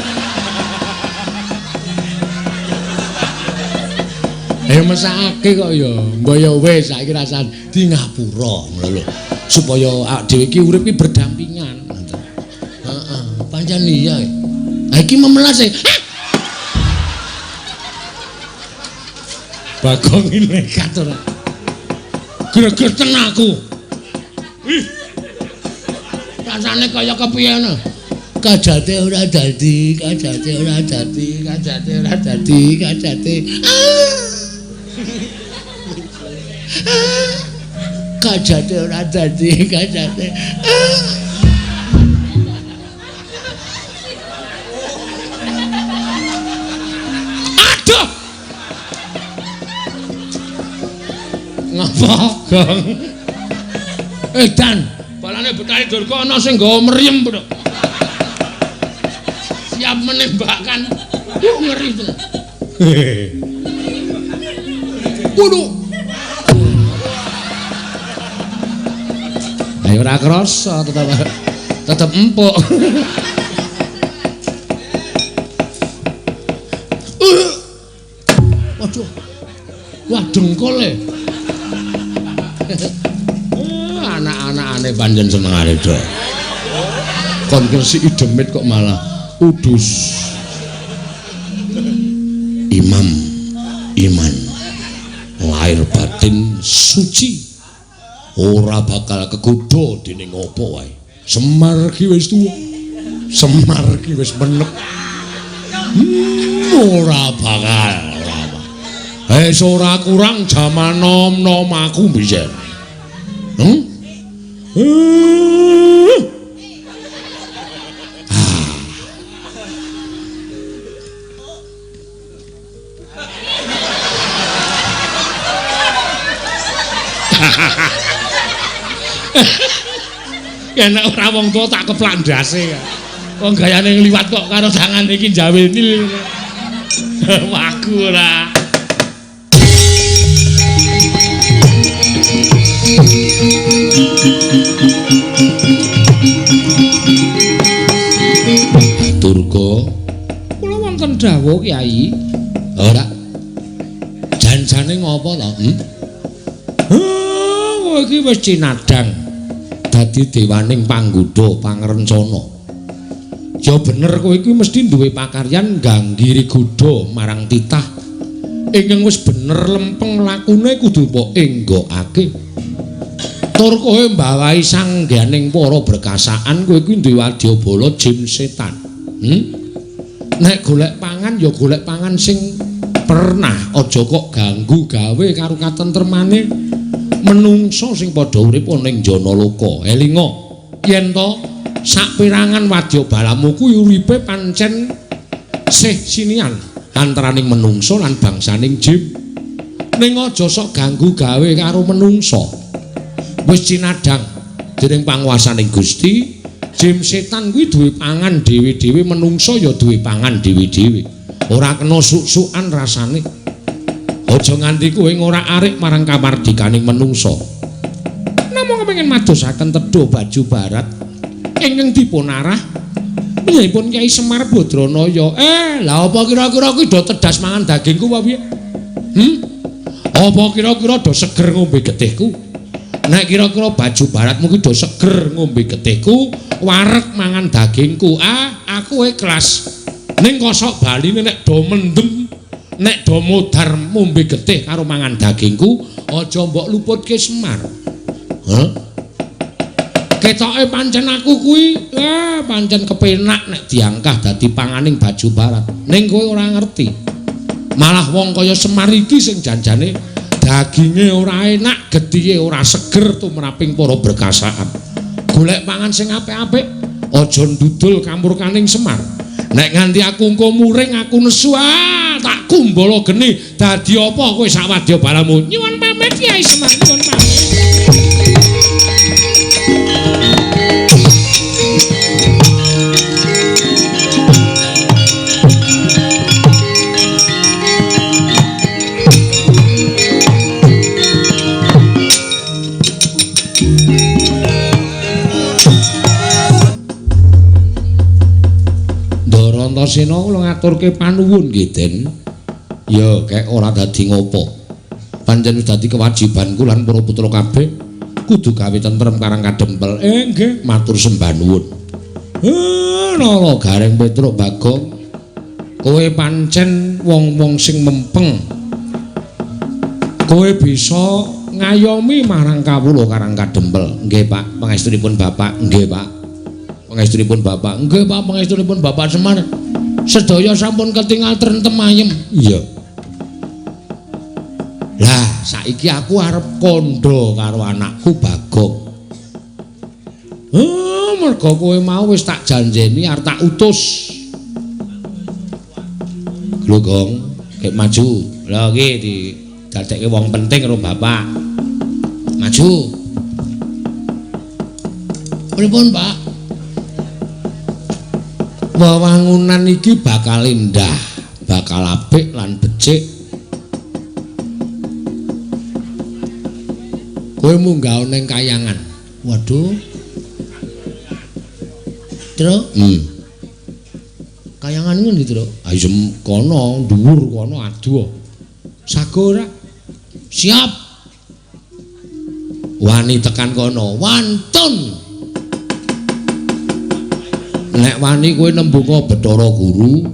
Mesakake kok ya. Mbok ya wis saiki rasane di ngapura ngono lho. Supaya awak dhewe iki urip iki berdampingan. Heeh, pancen iya. Ha iki memelas e. Bagong iki nekat ora. Gregeten aku. Ih. Rasane kaya kepiye ngono. Kajate ora dadi, kajate ora dadi, kajate ora dadi, kajate. Kajate ora dadi, kajate. Aduh. Ngapa, Gong? Dan balane Betari Durga ana sing nggawa mriyem, Bro. Siap menembakkan. Ngeri tenan. Waduh. Ayo ora krasa, tetep empuk. Waduh. Wah, dengkul e. Anak-anakane pancen senengane do. Kon ngresiki demit kok malah udus. Imam iman lahir batin suci ora bakal kegodha dening apa wae. Semar ki wis tuwa, Semar ki wis menep. Ora bakal, ora bakal. Wis ora kurang jaman nom-nom aku biyen. Ya nek ora wong tuwa tak keplak ndase. Wong gayane ngliwat kok karo tangane iki jaweni. Waku ora. Durga, kula wonten dawuh Kyai. Ora. Janjane ngopo to? Kowe iki wis cinadhang dadi dewaning panggoda pangrencana. Ya bener kowe iki mesti duwe pakaryan ngganggiri godha marang titah. Ingkang wis bener lempeng lakune kudu mbok enggokake. Tur kowe mbawahi sangganing para berkasaan kowe iki duwe wadyabala jin setan. Nek golek pangan ya golek pangan sing pernah, aja kok ganggu gawe karo katentremane menungsa sing padha urip ana ing Janaloka. Elinga yen to saperangan wadyabalamu kuwi uripe pancen sih sinian antaraning menungsa lan bangsaning jin. Ning aja sok ganggu gawe karo menungsa. Wis cinadhang dening panguwasaning Gusti, jin setan kuwi duwe pangan dhewe-dhewe, menungsa ya duwe pangan dhewe-dhewe. Ora kena suk-sukan rasane. Aja nganti kowe ngorak-arik marang kamardikaning menungsa. Namung kepengin madosaken tedha baju barat ingkang dipunarah panjenenganipun Kyai Semar Badranaya. Lah apa kira-kira kuwi do tedas mangan dagingku apa piye? Apa kira-kira do seger ngombe getihku? Nek kira-kira baju baratmu ki do seger ngombe getihku, wareg mangan dagingku, aku ikhlas. Ning kosok baline nek do mendem, nek do modar ngombe getih karo mangan dagingku, aja mbok luputke Semar. Hah? Ketoke pancen aku kuwi, pancen kepenak nek diangkah dadi panganing baju barat. Ning kowe ora ngerti. Malah wong kaya Semar iki sing janjane daginge ora enak, getihe ora seger tumraping para berkasaan. Golek pangan sing apik-apik, aja ndudul kamurkaning Semar. Nek nganti aku engko muring, aku nesu, tak kumbala geni. Dadi apa kowe sak wadyabalamu? Nyuwun pamit Kyai Semar, nyuwun pamit. Antasena kula ngaturke panuwun nggih, Den. Ya, kek ora dadi ngopo. Pancen wis dadi kewajibanku lan para putra kabeh kudu gawe tentrem Karang Kadempel. Nggih, matur sembah nuwun. Nara Gareng Petruk Bagong, kowe pancen wong-wong sing mempeng. Kowe bisa ngayomi marang kawula Karang Kadempel. Nggih, Pak, pangestunipun Bapak. Nggih, Pak. Pangestunipun Bapak. Nggih, Pak, pangestunipun Bapak Semar. Sedaya sampun ketingal trentem ayem. Iya. Lah, saiki aku arep kandha karo anakku Bagong. Mergo kowe mau wis tak janjeni arep tak utus. Lho, Gong, gek maju. Lha iki didadekke wong penting karo bapak. Maju. Pripun, Pak? Wewangunan iki bakal indah, bakal apik lan becik. Kowe munggah ning kayangan. Waduh. Tru? Kayangan ngendi, Tru? Ayo kono, dhuwur kono adoh. Sago ora? Siap. Wani tekan kono, wantun. Nek wani kowe nembunga Bathara Guru,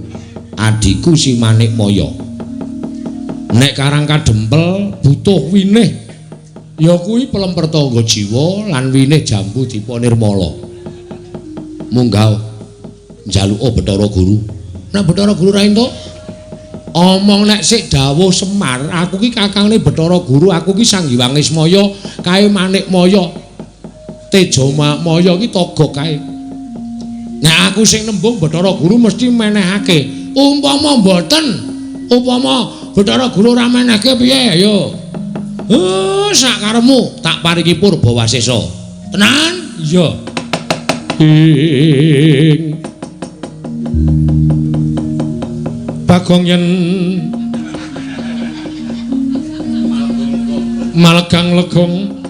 adhiku si Manikmaya. Nek Karang Kadempel butuh winih, ya kuwi pelem pertangga jiwa lan winih jambu dipa nirmala. Munggah njaluka Bathara Guru. Nek Bathara Guru ra entuk, omong nek sik dawuh Semar, aku ki kakangne Bathara Guru, aku ki Sang Hyang Ismaya, kae Manikmaya. Teja Maya ki togok kae. Nek aku sing nembung Bathara Guru mesti menehake. Umpama mboten, upama Bathara Guru ora menehke piye ayo. Sak karepmu tak paringi purba wasesa. Tenan? Iya. Ing Bagong yen malegang legong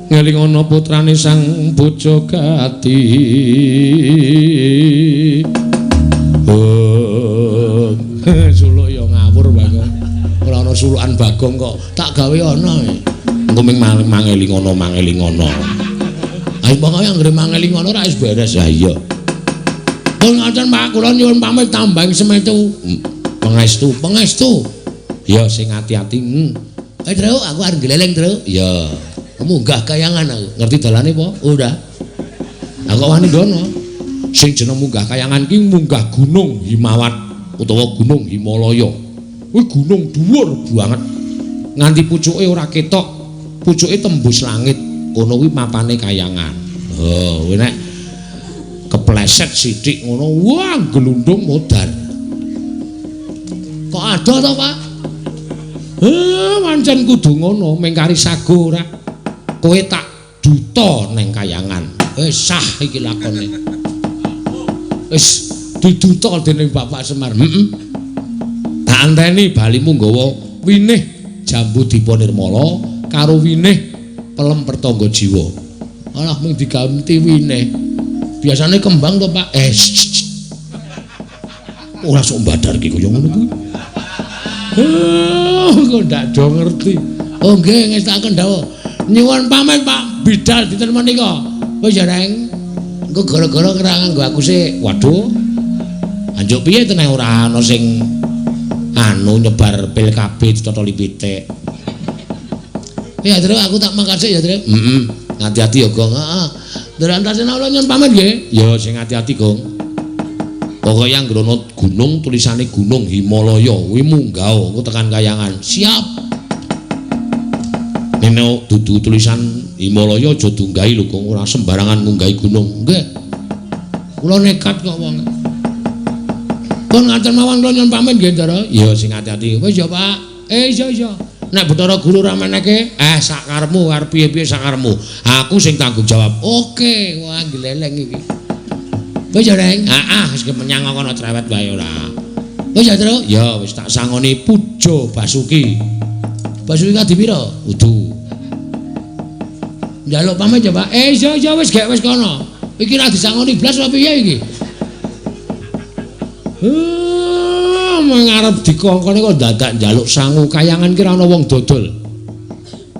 ngeling ana putrane sang Bojogati. Oh, suluk ya ngawur Bagong. Ora ana sulukan Bagong kok tak gawe ana. Engko ming mangeling ana mangeling ana. Ayo pokoke anggere mangeling ana ora wis beres. Ha iya. Pun ngoten Pak, kula nyuwun pamit tambang semetu. Pangestu, pangestu. Ya sing ati-ati. Tru, aku arep gleleng, Tru. Ya. Munggah kayangan aku. Ngerti dalane apa? Ora. Aku wani ndono. Sing jeneng munggah kayangan ki munggah Gunung Himawat utawa Gunung Himalaya. Kuwi gunung dhuwur banget. Nganti pucuke ora ketok, pucuke tembus langit. Kono kuwi mapane kayangan. Oh, kuwi nek kepleset sithik ngono, wah glundung modar. Kok adoh to, Pak? Pancen kudu ngono, mengkari sago ora. Kowe tak duta neng kayangan. Wis sah iki lakone. Wis diduta dening Bapak Semar. Heeh. Tak anteni balimu nggawa winih jambu dipa nirmala karo winih pelem pertangga jiwa. Alah mung diganti winih. Biasane kembang to, Pak. Ora sok mbadar ki kaya ngono kuwi. Kok ndak do ngerti. Oh nggih ngestakaken dawuh. Nyuwun pamit Pak bidal dinten menika. Wis ya Reng. Engko gara-gara ora nganggo aku sik. Waduh. Anjuk piye teneh ora ana sing anu nyebar pil KB ditotoli pitik. Ya Tru, aku tak mangkat sik ya Tru. Heeh. Hati-hati ya Gong. Heeh. Ndara Antasena kula nyuwun pamit nggih. Ya sing ati-ati Gong. Pokoke anggere ana gunung tulisane Gunung Himalaya kuwi munggah engko tekan kayangan. Siap. Nek dudu tulisan Himalaya aja dunggahi lho Gong, ora sembarangan ngunggahi gunung. Nggih. Kula nekat kok wong. Pun ngaten mawon kula nyuwun pamit nggih, Ndara. Ya sing ati-ati. Wis ya, Pak. Iya iya. Nek Bathara Guru ora meneke, sak karepmu arep piye-piye sak karepmu. Aku sing tanggung jawab. Oke, wah gleleng iki. Wis ya, Reng. Heeh, wis menyang kono cerewet wae ora. Wis ya, Tru. Ya wis tak sangoni Puja Basuki. Basuki kadi pira? Udu. Njaluk pamit ya, Pak. Iya iya wis gek wis kono. Iki ra disangoni blas apa piye iki? Mengarep dikongkone kok dadak njaluk sangu kayangan ki ora ana wong dodol.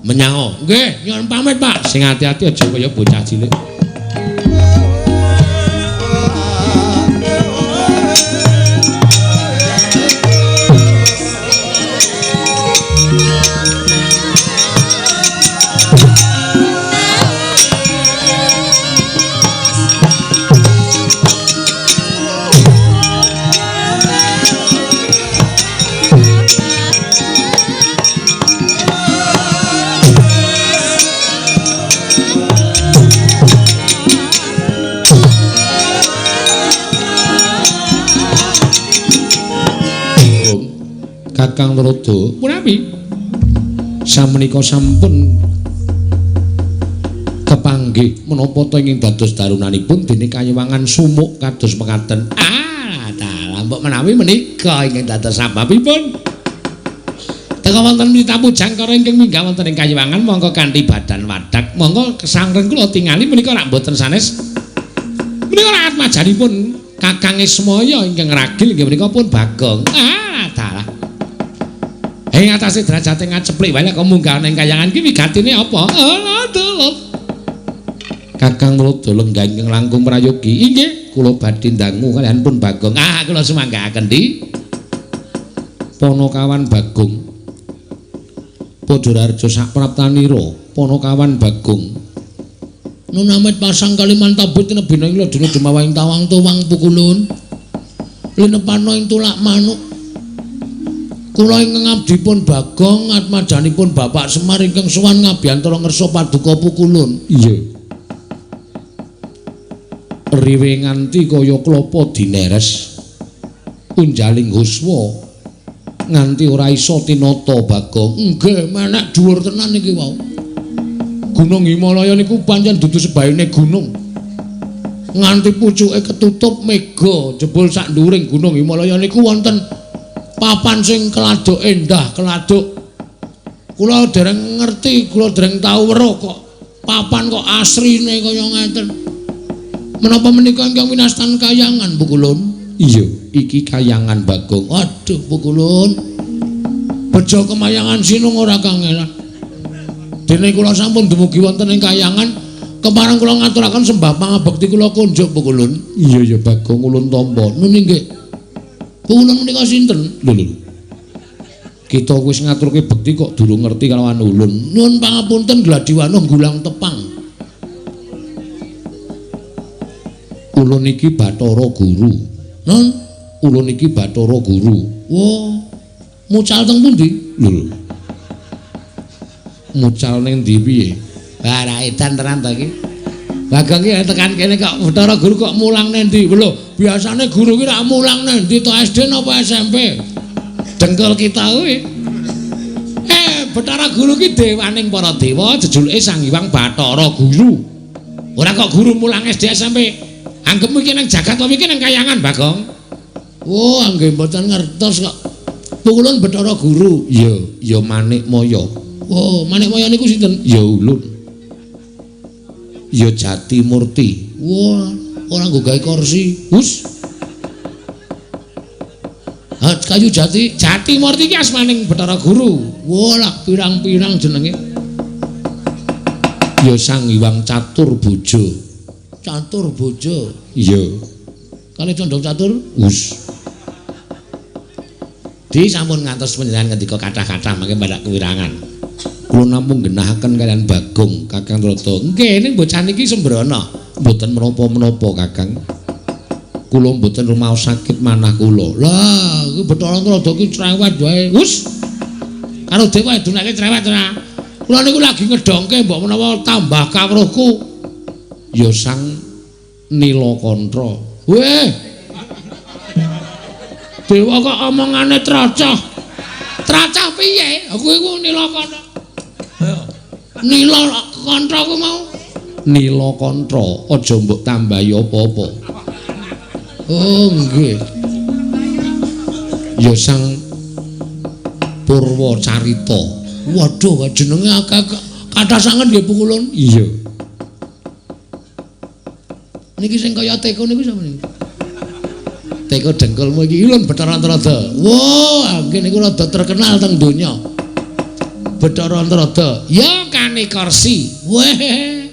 Menyango. Nggih, nyuwun pamit, Pak. Sing ati-ati aja kaya bocah cilik. Kakang Narada, punapi samenika sampun kepanggih menapa ta ingkang dados darunanipun dene kayiwangan sumuk kados mekaten. Ah, dalah mbok menawi menika ingkang dados sababipun. Teka wonten mitapu jangkara ingkang minggah wonten ing kayiwangan mongko kanthi badan wadak. Monggo kesangreng kula tingali menika rak mboten sanes. Menika rak atmajanipun Kakang Ismaya ingkang ragil inggih menika pun Bagong. Ah, dalah. Ing atase derajate ngaceplik wae kok munggah ning kayangan ki wigatine apa? Aduh. Kakang Narada lenggah ingkang langkung prayogi. Inggih, kula badhe ndangu kaliyan pun Bagong. Ah, kula sumanggaaken di. Panakawan Bagong. Padha raja sapraptanira, Panakawan Bagong. Nun amit pasang Kalimantabut tinebina ing ladana dumawahing tawang tuwang pukulun. Linepana ing tulak manuk. Kula ingkang abdipun Bagong atmajanipun Bapak Semar ingkang sowan ngabiyantara ngersa paduka pukulun. Iya. Riwe nganti kaya klapa dineres. Unjaling huswa nganti ora iso tinata Bagong. Nggih, menek dhuwur tenan iki wau. Gunung Himalaya niku pancen dudu sebayine gunung. Nganti pucuke ketutup mega jebul sak nduwuring Gunung Himalaya niku wonten papan sing keladuk endah, keladuk. Kula dereng ngerti, kula dereng tau weruh kok papan kok asrine kaya ngeten. Menapa menika ingkang winastan kayangan, Pukulun? Iya, iki kayangan Bagong. Aduh, Pukulun. Bejo kemayangan sinung ora kangelan. Dene kula sampun dumugi wonten ing kayangan, kepareng kula ngaturaken sembah pangabekti kula kunjuk, Pukulun. Iya, iya Bagong, ulun tampa. Nun inggih. Ulun menika sinten? Lho lho. Kita wis ngaturke bekti kok durung ngerti kalawan ulun. Nyuwun pangapunten gladiwano gulang tepang. Ulun iki Bathara Guru. Nun, ulun iki Bathara Guru. Wah, mucal teng pundi? Lho lho. Mucal ning ndi piye? Wah, ra edan tenan to iki. Bagong ki tekan kene kok Bathara Guru kok mulang nang ndi? Lho, biasane guru ki rak mulang nang ndi to, SD napa SMP? Dengkul kita kuwi. Bathara Guru ki dewaning para dewa, jejuluke Sang Hyang Bathara Guru. Ora kok guru mulang SD SMP. Anggepmu iki nang jagat apa iki nang kayangan, Bagong? Oh, nggih mboten ngertos kok. Pukulun Bathara Guru. Iya, ya Manikmaya. Oh, Manikmaya niku sinten? Ya ulun. Ya Jati Murti. Wah, ora nggo gawe kursi. Hus. Ha, kayu jati, Jati Murti iki asmaning Bathara Guru. Wah, lah pirang-pirang jenenge. Ya Sang Hyang Catur Bojo. Catur Bojo. Iya. Kale condong catur. Hus. Di sampun ngantos panjenengan ngendika kathah-kathah mangke mbadhak kewirangan. Kula namung genahaken kaliyan Bagong, Kakang Narada. Nggih, ning bocah niki sembrono. Mboten menapa-menapa, Kakang. Kula mboten rumaos sakit manah kula. Lah, iki Bathara Narada ki cerewet wae. Hus. Karo dewa edunake cerewet ora. Kula niku lagi ngedongke mbok menawa tambah kawruhku. Ya Sang Nilakantha. Weh. Dewa kok omongane tracah. Tracah piye? Aku iku Nilakantha. Nilakantha ku mau. Nilakantha, aja mbok tambahi apa-apa. Oh, nggih. Ya Sang Purwacarita. Waduh, jenenge akeh kathah sanget nggih Pukulun. Iya. Niki sing kaya teko niku sapa niki? Teko dengkulmu iki Ulun Bathara Antarada. Wah, nggih niku rada terkenal teng donya. Bathara Antarada. Ya Kaneka Resi. Weh.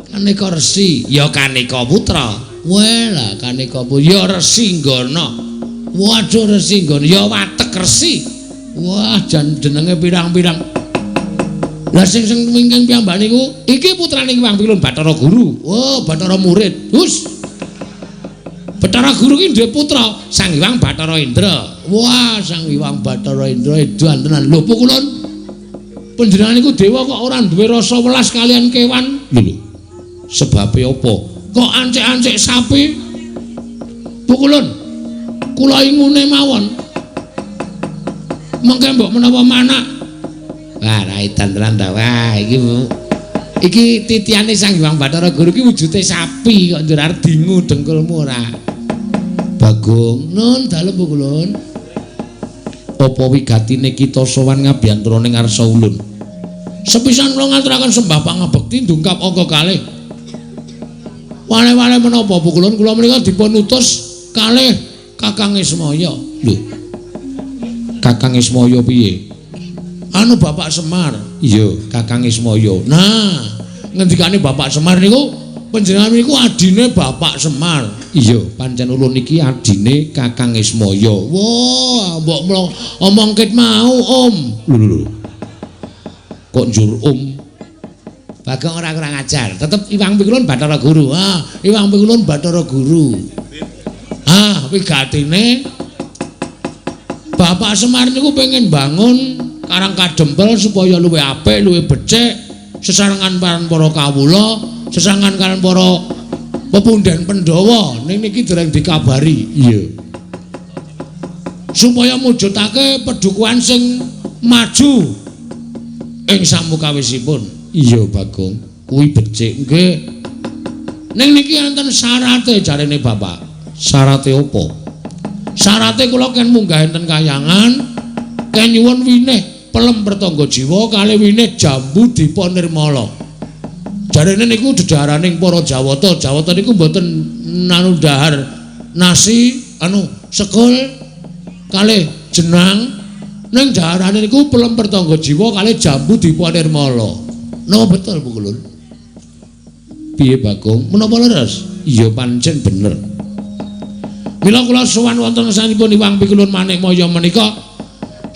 Kaneka Resi, ya Kaneka Putra. Weh lah Kaneka Putra, ya Resi Nggana. Waduh Resi Nggana, ya Watek Resi. Wah, jan jenenge pirang-pirang. Lah sing sing wingking piyambak niku iki putrane Hyang Pilun Bathara Guru. Oh, Bathara murid. Hus. Bathara Guru ki duwe putra Sang Hyang Bathara Indra. Wah, Sang Hyang Bathara Indra edan tenan. Lho pukulun. Panjenengan niku dewa kok ora duwe rasa welas kalian kewan? Lho lho. Sebabe apa? Kok ancik-ancik sapi? Pukulun. Kula ingune mawon. Mengke mbok menawa manak. Wah, ra edan tenan ta. Wah, iki iki titiane Sang Hyang Bathara Guru iki wujude sapi kok njur arep dingu dengkulmu ora. Bagong, nun dalem pukulun. Apa wigatine kita sowan ngabiyantara ning ngarsa ulun? Sepisan kula ngaturaken sembah pangabekti ndungkap angka kalih. Wale-wale menapa pukulun kula menika dipun utus kalih Kakang Ismaya. Lho. Kakang Ismaya piye? Anu Bapak Semar. Iya, Kakang Ismaya. Nah, ngendikane Bapak Semar niku panjenengan niku adine Bapak Semar. Iya, pancen ulun iki adine Kakang Ismaya. Wah, mbok omong ket mau, Om. Lho lho. Kok njur Om? Bagong ora kurang ajar. Tetep Iwang Pikulun Bathara Guru. Ah, Iwang Pikulun Bathara Guru. Ah, wigatine Bapak Semar niku pengen bangun Karang Kadempel supaya luwih apik, luwih becik, sesarengan kaliyan para kawula, sesarengan kaliyan para pepundhen Pandhawa. Ning niki dereng dikabari. Iya. Supaya mujudake pedukuhan sing maju ing samukawisipun. Iya, Bagong. Kuwi becik. Nggih. Ning niki enten syarate jarene Bapak. Syarate apa? Syarate kula ken munggah enten kayangan, ken nyuwun winih pelem pertangga jiwa kalih winih jambu dipa nirmala. Jarene niku dedaharaning para Jawata. Jawata niku mboten nanu dahar nasi anu sekul kalih jenang, ning daharane niku pelem pertangga jiwa kalih jambu dipa nirmala. Napa betul Bu Kulun? Piye Bagong? Menapa leres? Iya pancen bener. Mila kula sowan wonten sanipun Iwang Pikulun Manikmaya menika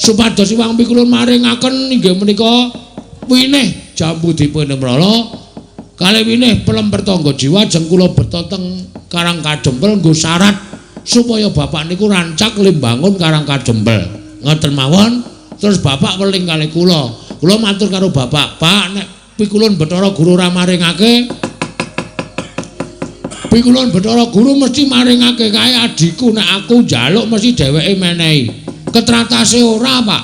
supados Iwang Pikulun maringaken inggih menika winih jambu dipa nirmala kalih winih pelem pertangga jiwa ajeng kula beta teng Karang Kadempel nggo syarat supaya bapak niku rancak limbangun Karang Kadempel. Ngoten mawon terus bapak weling kalih kula. Kula matur karo bapak, "Pak, nek Pikulun Bathara Guru ora maringake, Pikulun Bathara Guru mesti maringake kae adhiku, nek aku njaluk mesti dheweke menehi." Ketratase ora, Pak.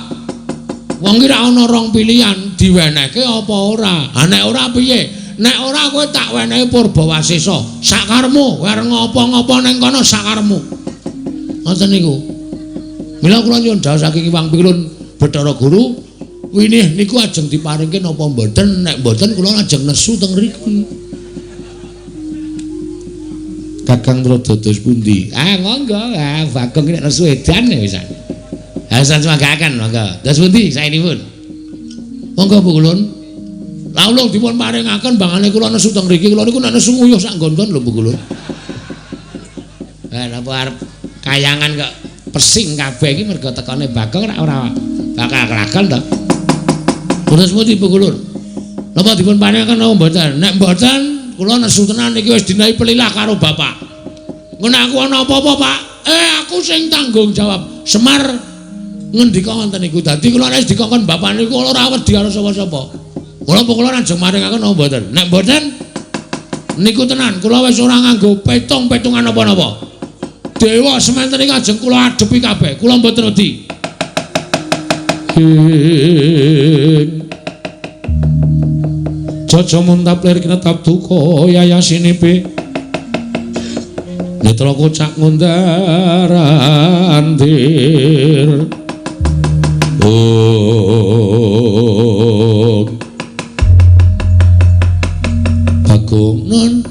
Wong ki ra ana rong pilihan, diwenehke apa ora. Ha nek ora piye? Nek ora kowe tak wenehi Purbawasesa. Sakarmu, kowe arep ngopo-ngopo ning kono sakarmu. Ngoten niku. Mila kula nyuwun dawuh saking Iwang Pikulun Bathara Guru, winih niku ajeng diparingke napa mboten? Nek mboten kula ajeng nesu teng mriki. Kakang Trada dos pundi? Ah monggo, ah Bagong nek nesu edan ya wisan. Ah samanggaken monggo. Dos pundi saenipun? Monggo Bu Kulun. Lah ulung dipun paringaken bangane kula nesu teng mriki, kula niku nek nesu nguyuh sak nggon-nggon lho Bu Kulun. Lah napa arep kayangan kok pesing kabeh iki mergo tekane Bagong ora bakal kelakon to. Terus pundi Bu Kulun? Napa dipun paringaken napa mboten? Nek mboten kula nesu tenan iki wis dinahi pelilah karo bapak. Ngono aku ana apa-apa, Pak? Aku sing tanggung jawab. Semar ngendika ngoten niku. Dadi kula nek dikongkon bapak niku ora wedi karo sapa-sapa. Kula kula ajeng maringaken napa mboten? Nek mboten niku tenan kula wis ora nganggo petung-petungan napa-napa. Dewa sementen iki ajeng kula adepi kabeh. Kula mboten wedi. Jaja muntap lir kinetap duka yayasinipe netra kocak ngundar andir. Oh Bagong, nun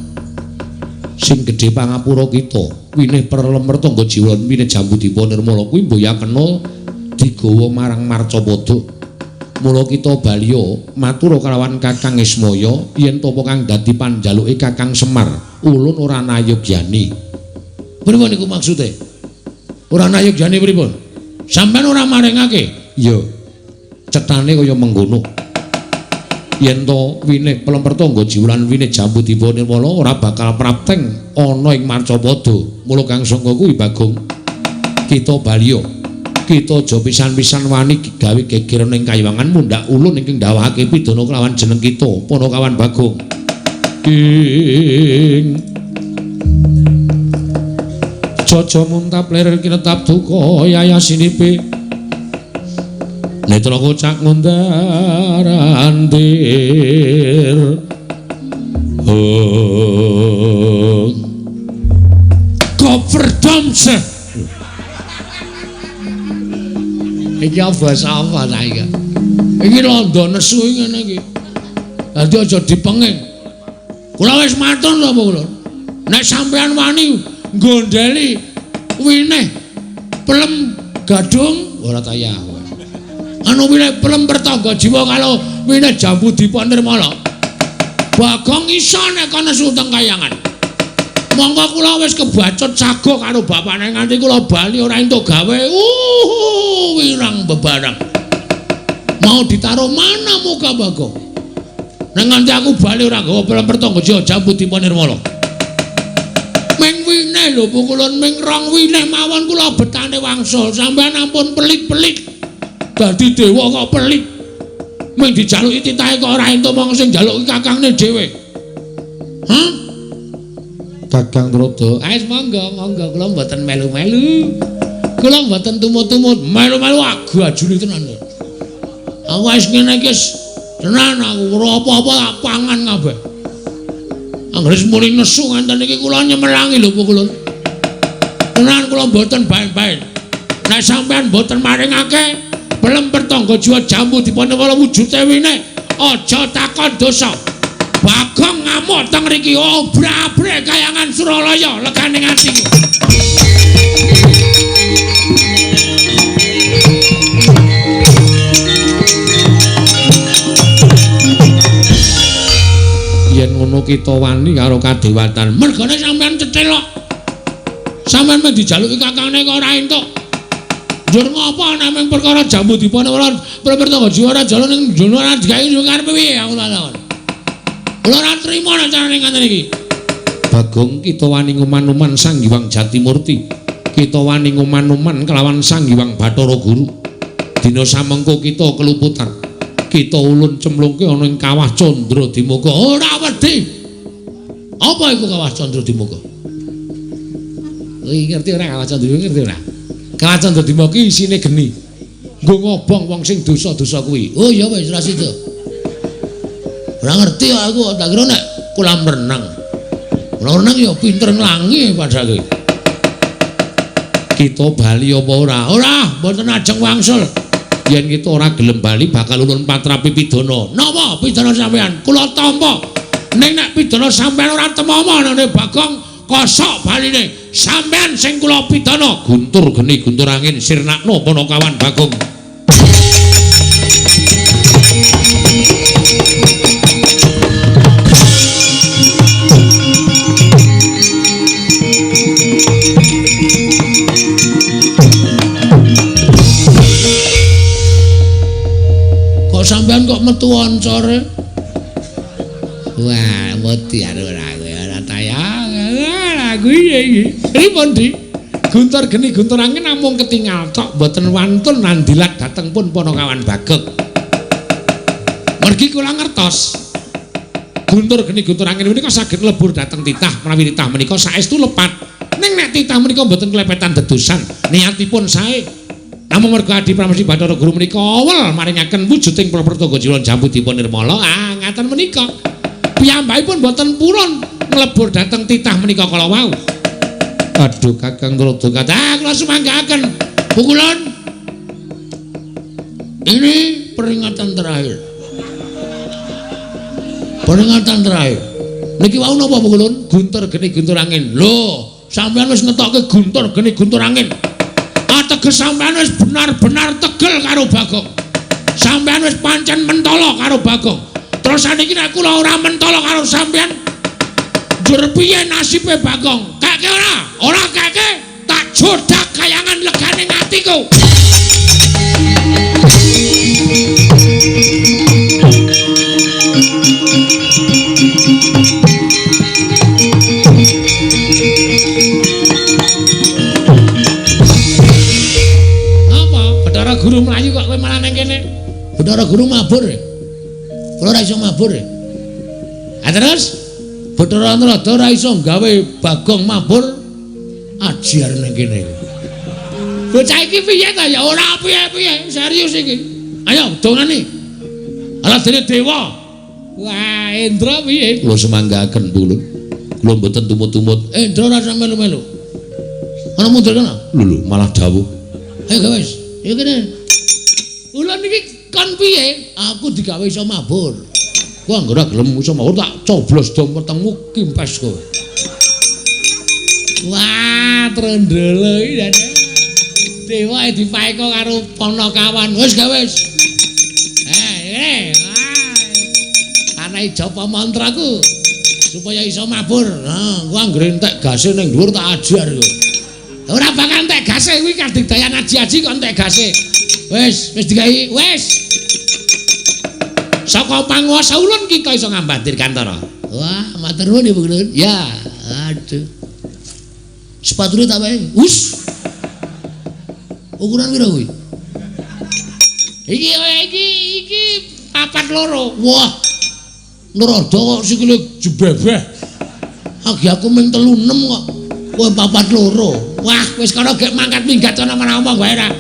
sing gedhe Gedhe pangapura kita. Winih perlem pertangga jiwa winih jambu dipa nirmala kuwi mboya kena digawa marang Marcapada. Mula kita baliya matur kalawan Kakang Ismaya yen tapa kang dadi panjaluke Kakang Semar ulun ora nayogyani. Pripun niku maksude? Ora nayogyani pripun? Sampeyan ora maringake? Iya. Cetane kaya mengkono. Yen to winih pelem pertangga jiwa lan winih jambu dipa nirmala ora bakal prapteng ana ing Marcapada. Mula kang sangka kuwi Bagong kita baliya. Kita aja pisan-pisan wani gawe geger ning kayiwangan mundhak ulun ingkang ndawahake pidana kelawan jeneng kita Panakawan Bagong. Ing Jaja muntap lir kinetap duka yayasinipe netra kocak ngundar andir. Oh. Kopferdamse. Iki basa apa ta iki? Iki londo nesu ngene iki. Dadi aja dipenging. Kula wis matur lho kula. Nek sampean wani nggondheli winih pelem gadung ora tayah. Anu winih pelem pertangga jiwa karo winih jambu dipa nirmala. Bagong iso nek nesu teng kayangan. Monggo kula wis kebacut sago karo bapane nganti kula bali ora entuk gawe. Wirang bebarang. Mau ditaruh mana muka Bagong? Nek nganti aku bali ora nggawa pelem pertangga jiwa jambu dipa nirmala. Ming winih lho pukulun ming rong winih mawon kula betane wangsul. Sampeyan ampun pelit-pelit. Dadi dewa kok pelit. Ming dijaluki titahe kok ora entuk mong sing njaluki kakangne dhewe. Hah? Kakang Trada, wis monggo monggo kula mboten melu-melu. Kula mboten tumut-tumut, melu-melu agu ajuli tenan. Aku wis ngene iki tenan aku ora apa-apa tak pangan kabeh. Anggere muni nesu nganten iki kula nyemelangi lho pukulun. Tenan kula mboten baen-baen. Nek sampean mboten maringake pelem pertangga jiwa jambu dipun wala wujude winih, aja takon dosa. Bagong ngamuk teng mriki obra-abre kayangan Suralaya legane ati. Yen ngono kita wani karo kadewatan. Mergane sampean cethil kok. Sampean men dijaluki kakangne kok ora entuk. Njur ngopo nek mung perkara jambu dipun ora pertangga jiwa ora jalan ning jono ora digawe yo karepe piye aku takon. Kula ora trima nek carane ngaten iki. Bagong kita wani nguman-uman Sang Hyang Jatimurti. Kita wani nguman-uman kelawan Sang Hyang Bathara Guru. Dina samengko kita keluputan. Kita ulun cemlungke ana ing Kawah Candra Dimuka. Ora wedi. Apa iku Kawah Candra Dimuka? Kuwi ngerti ora Kawah Candra ngerti ora? Kawah Candra Dimuka ki isine geni. Nggo ngobong wong sing dosa-dosa kuwi. Oh iya wis ora sida. Ora ngerti aku, tak kira nek kolam renang. Kolam renang ya pinter nglangi padake. Kita bali apa ora? Ora, mboten ajeng wangsul. Yen kita ora gelem bali bakal ulun patrapi pidana. Napa pidana sampean? Kula tampa. Ning nek pidana sampean ora temama nang Bagong kosok baline. Sampean sing kula pidana. Guntur geni guntur angin sirnakno Panakawan Bagong. Sampean kok metu oncore? Wah, wedi karo ora kowe ora tayang. Lah kuwi iki. Pripun, Dik? Guntur geni guntur angin namung ketingal tok mboten wantun nandilat dhateng pun Panakawan Bagong. Mergi kula ngertos. Guntur geni guntur angin menika saged lebur dhateng titah menawi titah menika saestu lepat. Ning nek titah menika mboten klepetan dedusan, niatipun sae. Namung merga Adi Pramesti Bathara Guru menika awel maringaken wujuding pertangga jiwa jambu dipun nirmala. Ah, ngaten menika. Piyambakipun boten purun nglebur dhateng titah menika kala wau. Aduh Kakang Trada kathah kula sumanggaaken. Pukulun. Ini peringatan terakhir. Peringatan terakhir. Niki wau napa pukulun? guntur geni guntur angin. Lho, sampeyan wis ngetokke guntur geni guntur angin. Ateges sampeyan wis benar-benar tegel karo Bagong. Sampeyan wis pancen mentolo karo Bagong. Terus saniki nek kula ora mentolo karo sampeyan, njur piye nasibe Bagong? Kake ora? Ora kake, tak jodak kayangan legane atiku. Apa? Bathara Guru mlayu kok kowe malah nang kene? Bathara Guru mabur. Kula ora iso mabur. Ha terus Bathara Narada ora iso gawe Bagong mabur, ajar nang kene. Bocah iki piye ta ya? Ora piye-piye, serius iki. Ayo dongane. Ala dene dewa. Wah, Indra piye? Kula semanggaken pulun. Kula mboten tumut-tumut. Indra ora usah melu-melu. Ana mundur kana? Lho lho, malah dawuh. Ayo wis, ayo kene. Ulun iki kon piye? Aku digawe iso mabur. Kowe anggere gelem iso mabur tak coblos dom wetengmu kimpes kowe. Wah, trendele iki jane. Dewa dipaeka karo Panakawan. Wis gawe wis. Eh, wah. Anae japa mantraku supaya iso mabur. Nah, kowe anggere entek gase ning dhuwur tak ajar kowe. Ora bakal entek gase kuwi kadigdayan aji-aji kok entek gase. Wis, wis digawe, wis. Saka panguwasa ulun kita iso ngambah dirgantara. Wah, matur nuwun Ibu Ulun. Ya, aduh. Sepatune tak wae. Us. Ukuran pira kuwi? Iki iki iki 42. Wah. Narada kok sikile jebebeh. Agi aku ming 36 kok. Kowe 42. Wah, wis kono gek mangkat minggat ana omong wae ra.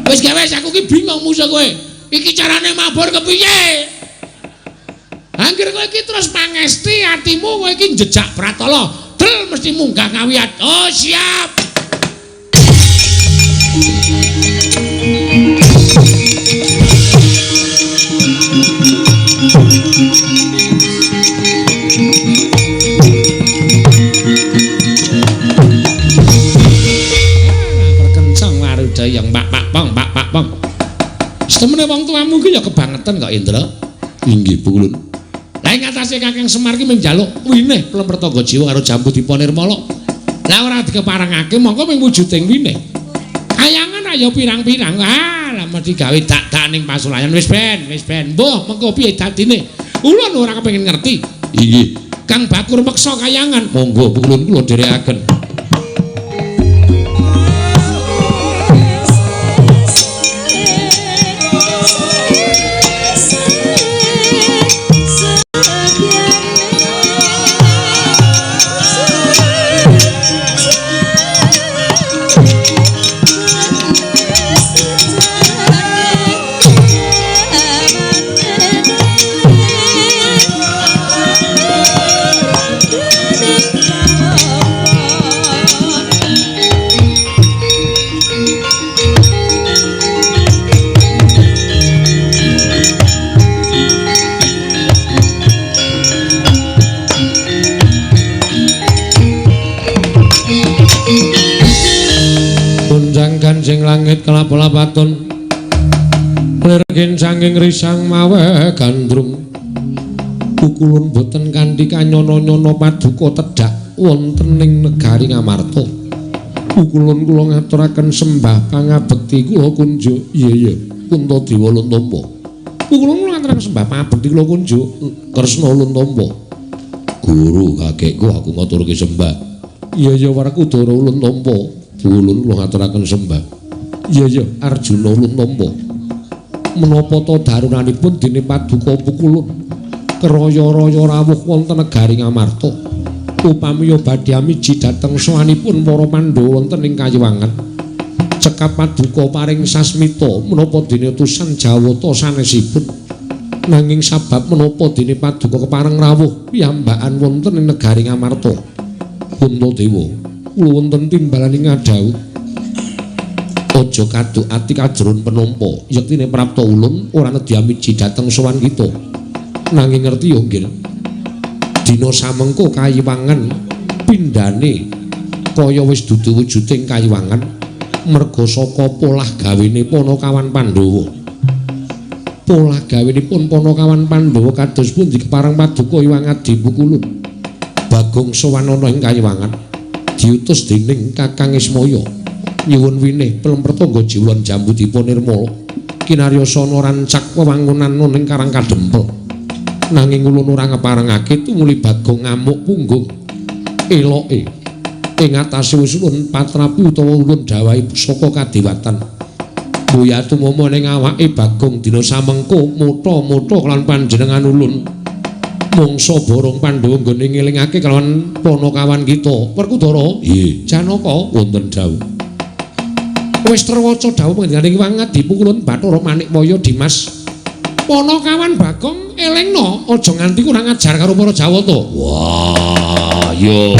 Wis gawe aku ki bingung musuh kowe. Iki carane mabur kepiye? Angger kowe iki terus pangesti atimu kowe iki njejak pratala. Del mesti munggah ngawiyat. Oh, siap. Perkencang warudaya pak pak pong pak pak pong. Setemene wong tuamu ki ya kebangetan kok Indra. Inggih Pulun. Lah ing atase Kakang Semar ki mung njaluk winih Plempertangga Jiwa karo Jambu Dipa Nirmala. Lah ora dikeparengake mongko mung wujuding winih. Kayangan ayo pirang-pirang. Ah, lah mesti gawe dak-dak ning pasulayan wis ben, wis ben. Mbuh, mengko piye dadine? Ulun ora kepengin ngerti. Inggih. Kang Bakur meksa kayangan. Monggo Pulun kula dherekaken. Kanjeng langit kelap-lapatun lir sanging risang mawe gandrung pukulun boten kanthi kanyono-nyono paduka tedhak wonten ing negari Ngamarta. Pukulun kula ngaturaken sembah pangabekti kula kunjuk. Iya iya Puntadewa ulun tampa. Pukulun kula ngaturaken sembah pangabekti kula kunjuk Kresna ulun tampa. Guru kakekku aku ngaturke sembah. Iya iya Werkudara ulun tampa. Ulun kula ngaturaken sembah. Iya iya Arjuna ulun tampa. Menapa ta darunanipun dene paduka pukulun keraya-raya rawuh wonten negari Ngamarta. Upami badhe amiji dhateng sowanipun para Pandhawa wonten ing Kayiwangan. Cekap paduka paring sasmita menapa dene utusan Jawata sanesipun. Nanging sabab menapa dene paduka kepareng rawuh piyambakan wonten ing negari Ngamarta. Puntadewa kula wonten timbalan ing ngadhawuh. Aja kaduk ati kajron penampa, yektine prapta ulun ora nedhi amiji dhateng sowan kita. Nanging ngerti ya nggih. Dina samengko Kayiwangan Pindhane kaya wis dudu wujuding kayiwangan merga saka polah gawene Panakawan Pandhawa. Polah gawenipun Panakawan Pandhawa kados pundi kepareng paduka Hyang Adi Pukulun. Bagong sowan ana ing kayiwangan diutus dening Kakang Ismaya nyuwun winih Pelempertangga Jiwa Jambudipa Nirmala kinaryosana rancak wewangunan ning Karang Kadempel. Nanging ulun ora ngeparengake tumuli Bagong ngamuk punggung eloke ing atase wis ulun patrapi utawa ulun dawahi pusaka kadewatan. Buya tumama ning awake Bagong dina samengko mutha-mutha kelawan panjenengan ulun. Mangsa borong Pandhawa nggone ngelingake kelawan panakawan kita. Werkudara, Nggih. Janaka Wonten dawuh. Wis terwaca dawuh panjenengane Hyang Adi Pukulun Bathara Manikmaya Dimas. Panakawan Bagong elingna aja nganti kurang ajar karo para Jawata. Wah, yo.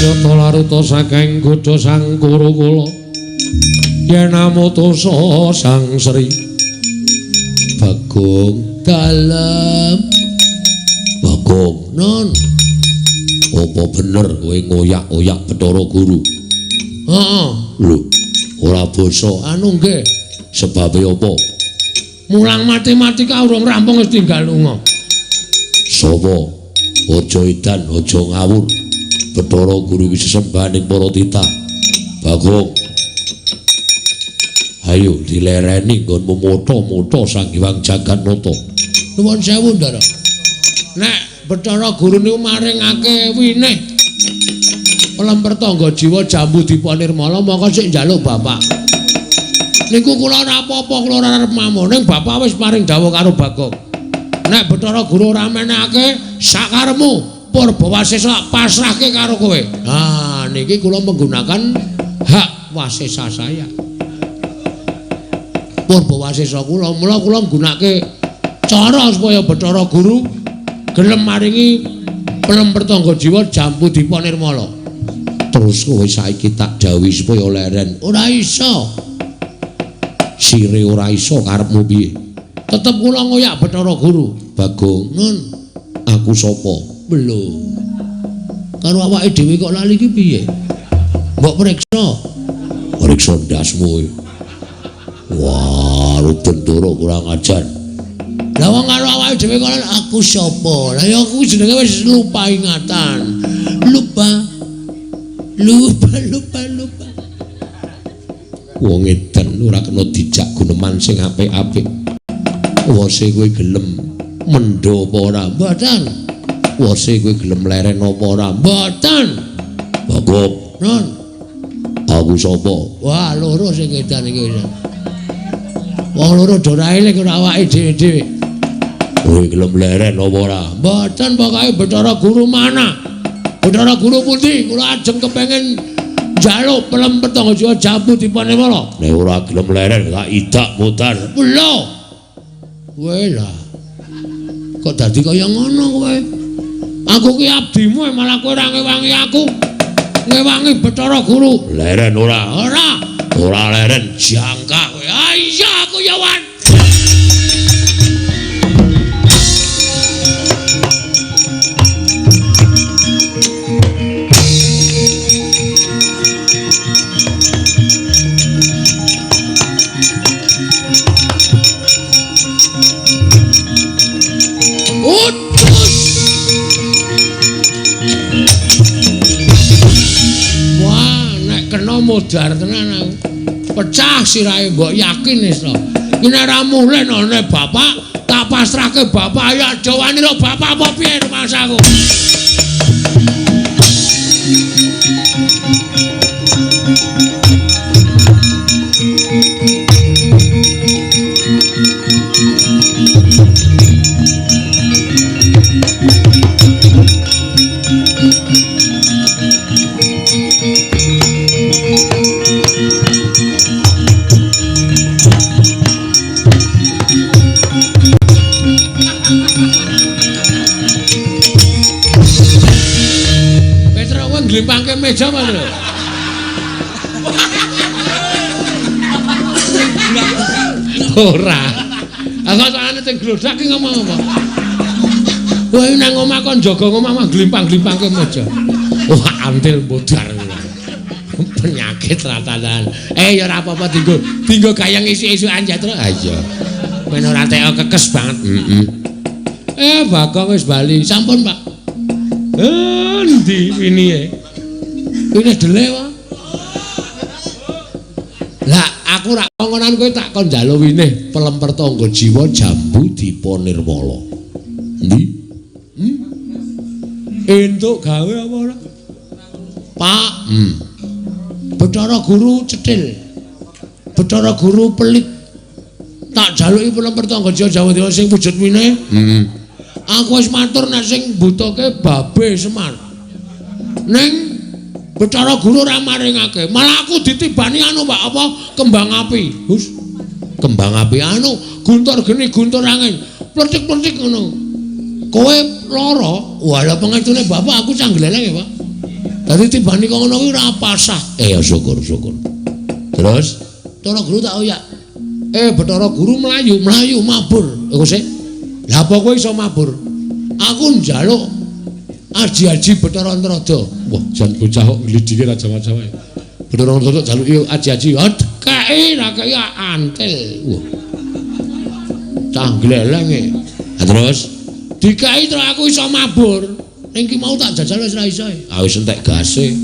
Nyata laruta saking godha sang Kurukula yen amutusa Sang Sri Bagong dalem. Bagong Non, apa bener kowe ngoyak-oyak Bathara Guru? Heeh. Lho, ora basa. Anu nggih, Sebabe apa? Mulang matematika urung rampung wis tinggal lunga. Sapa? Aja edan, aja ngawur. Bathara Guru iki sesembahaning para titah. Bagong, ayo dilereni nggonmu motha-motha Sang Hyang Jagatnata. Nuwun sewu, Ndara. Nek Bathara Guru niku maringake winih Pelempertangga Jiwa Jambudipa Nirmala mongko sik njaluk bapak. Niku kula ora apa-apa, kula ora arep mamung. Ning bapak wis paring dawuh karo Bagong. Nek Bathara Guru ora menehake sakarepmu Purba Wasesa pasrahke karo kowe. Ah, niki kula menggunakan hak wasesa saya. Purba Wasesa kula, mula kula nggunakake cara supaya Bathara Guru gelem maringi Pelempertangga Jiwa Jambudipa Nirmala. Terus kowe saiki tak dawuhi supaya leren. Ora iso. Sire ora iso karepmu piye? Tetep kula ngoyak Bathara Guru. Bagong, Nun, aku sapa? Belum. Karo awake dhewe kok lali iki piye? Mbok periksa. Periksa ndasmu kowe. Wah, Bendoro kurang ajar. Lah wong karo awake dhewe kok lali aku sapa? Lah ya aku jenenge wis lupa ingatan. Lupa. Lupa, lupa, lupa. Wong edan ora kena dijak guneman sing apik-apik. Wose kowe gelem mendho apa ora? Mboten. Wose kowe gelem leren apa ora? Mboten. Bagong, Non. aku sapa? Wah, loro sing edan iki wis. Wong loro do ora eling karo awake dhewe-dhewe. Kowe gelem leren apa ora? Mboten, pokoke Bathara Guru mana? Bathara Guru pundi? Kula ajeng kepengin njaluk Pelempertangga Jiwa Jambudipa Nirmala. Nek ora gelem leren tak idak mutar. Lho. Kowe lah. Kok dadi kaya ngono kowe? Aku ki abdimu malah kowe ora ngewangi aku. Ngewangi Bathara Guru. Leren ora? Ora. Ora leren jangka kowe. Ah iya aku ya wan. modar tenan aku. Pecah sirahe mbok yakin wis to. Iki nek ora mulih none bapak, tak pasrahke bapak ayo aja wani lho bapak apa piye rumangsaku. Glimpangke meja apa lho? Ora. Aku sakjane sing glodak ki ngomong apa? Kowe nang omah kon jaga omah mah glimpang-glimpangke meja. Wah, antil modar. Penyakit ratanan. Ya ora apa-apa dinggo. Dinggo gayeng isuk-isukan Jatro. Ha iya. Men ora teko kekes banget. Heeh. Bagong wis bali. Sampun, Pak. Endi winihe? Wine dele wae. Lah aku rak kongonan kowe tak kon njaluk winih pelemper tangga jiwa jambu dipa nirmala. Endi? Entuk gawe apa ora? Pak. Bathara Guru cethil. Bathara Guru pelit. Tak jaluki pelemper tangga jiwa jambu dipa sing wujud winih. Aku wis matur nek sing mbutuhke babe Semar. Ning Bathara Guru ora maringake. Malah aku ditibani anu Pak, apa kembang api. Hus. Kembang api anu guntur geni guntur angin. Plentik-plentik ngono. Kowe lara, wah lha pengestune bapak aku cah gleleng ya, Pak. Dadi tibani kok ngono kuwi ora pasah. Ya syukur syukur. Terus Bathara Guru tak oyak. Bathara Guru mlayu, mlayu mabur. Iku sik. Lah apa kowe iso mabur? Aku njaluk aji-aji Bathara Antrada. Wah, jan bocah kok nglidike ra jawa-jawa. Bathara Antrada jaluki aji-aji. Kei ra kei antil. Wah. Cah glelenge. Lah terus dikai terus aku iso mabur. Ning ki mau tak jajal wis ra iso. Ah wis entek gase.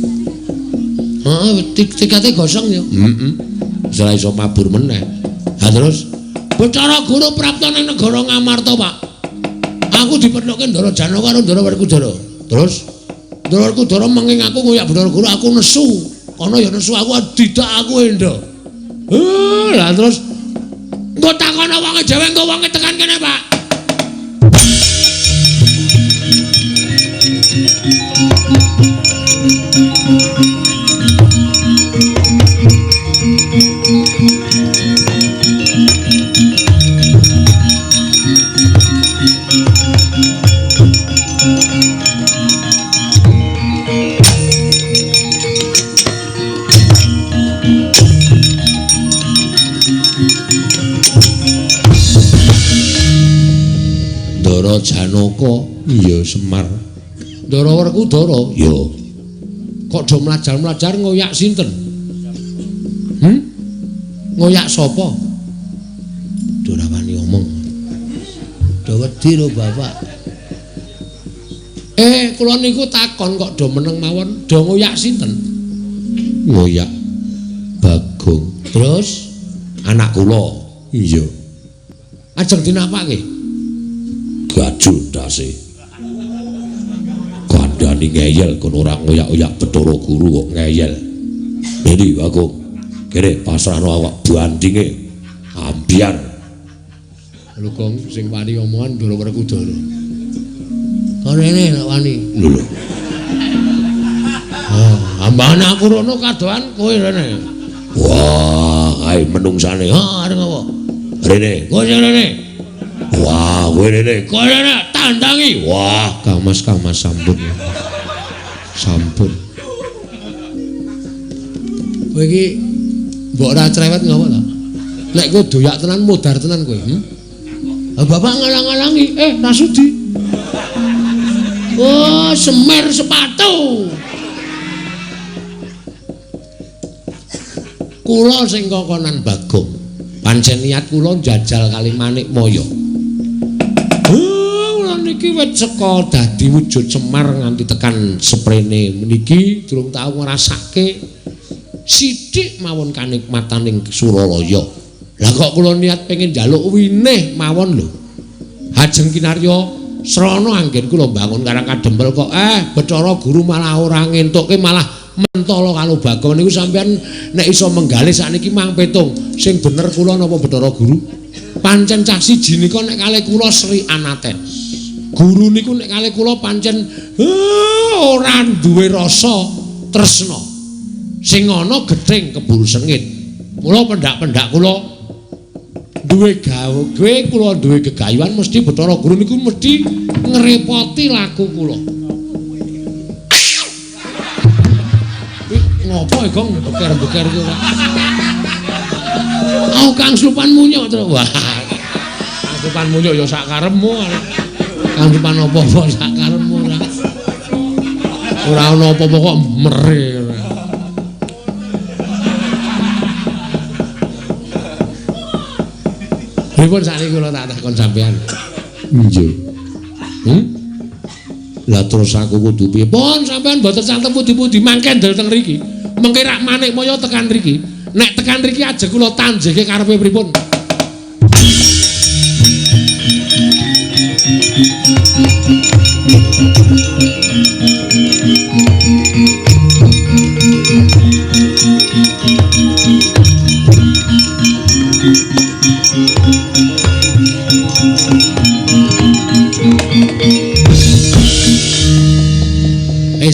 Heeh, tikete gosong ya. Heeh. Wis ra iso mabur meneh. Lah terus Bathara Guru prapta ning negara Ngamarta, Pak. Aku dipethuke Ndara Janaka karo Ndara Werkudara. Terus Ndara Werkudara menging aku ngoyak Bathara Guru, aku nesu. Kono ya nesu aku didak aku endo. Lah terus engko takono wonge dhewe, engko wonge tekan kene, Pak. Ndara Janaka, iya Semar. Ndara Werkudara, iya. Kok do mlajar-mlajar ngoyak sinten? Ngoyak sapa? Do ora wani omong. Do wedi lho bapak. Kula niku takon kok do meneng mawon, do ngoyak sinten? Ngoyak Bagong. Terus anak kula, iya. Ajeng dinapake? Gajul ndase. Kandhani ngeyel kon ora ngoyak-oyak Bathara Guru kok ngeyel. Ini Bagong. Kene pasrahno awak bandinge. Ambyar. Lho Gong sing wani omongan Ndara Werkudara. Kon rene nek wani. Lho lho. Ah, ambane aku rono kadohan kowe rene. Wah, kae menungsane. Ha, arep apa? Rene. Kowe rene. Wah, kowe rene. Kowe rene tandangi. Wah, Kang Mas sampun. Sampun. Kowe iki mbok ora cerewet ngopo ta? Nek kowe doyak tenan modar tenan kowe. Bapak ngalang-alangi, ra sudi. Oh, semer sepatu. Kula sing kokonan Bagong. Pancen niat kula njajal kali Manikmaya. Kula niki wit saka dadi wujud Semar nganti tekan seprene meniki durung tau ngrasake Sithik mawon kanikmataning Suralaya. Lah kok kula niat pengen njaluk winih mawon lho. Hajeng kinarya srana anggen kula mbangun Karang Kadempel kok Bathara Guru malah ora ngentukke malah mentala karo Bagong niku sampean nek iso menggalih sakniki mang petung sing bener kula napa Bathara Guru. Pancen cah siji nika nek kalih kula Sri Anaten. Guru niku nek kalih kula pancen ora duwe rasa tresna. Sing ana gething keburu sengit. Mula pendak-pendak kula duwe gawe kula duwe gegayuhan mesti Bathara Guru niku mesti ngrepoti laku kula. Ngopo e Gong beker-beker iki ora? Oh Kang Slupan munyuk terus. Wah. Kang Slupan munyuk ya sak karepmu. Kang Slupan apa-apa sak karepmu ora. Ora ana apa-apa kok mere. Pripun sakniki kula tak takon sampean? Nggih. Lah terus aku kudu piye? Pun sampean mboten santem pundi-pundi mangke ndel teng mriki. Mengke rak Manikmaya tekan mriki. Nek tekan mriki ajeng kula tanjeke karepe pripun?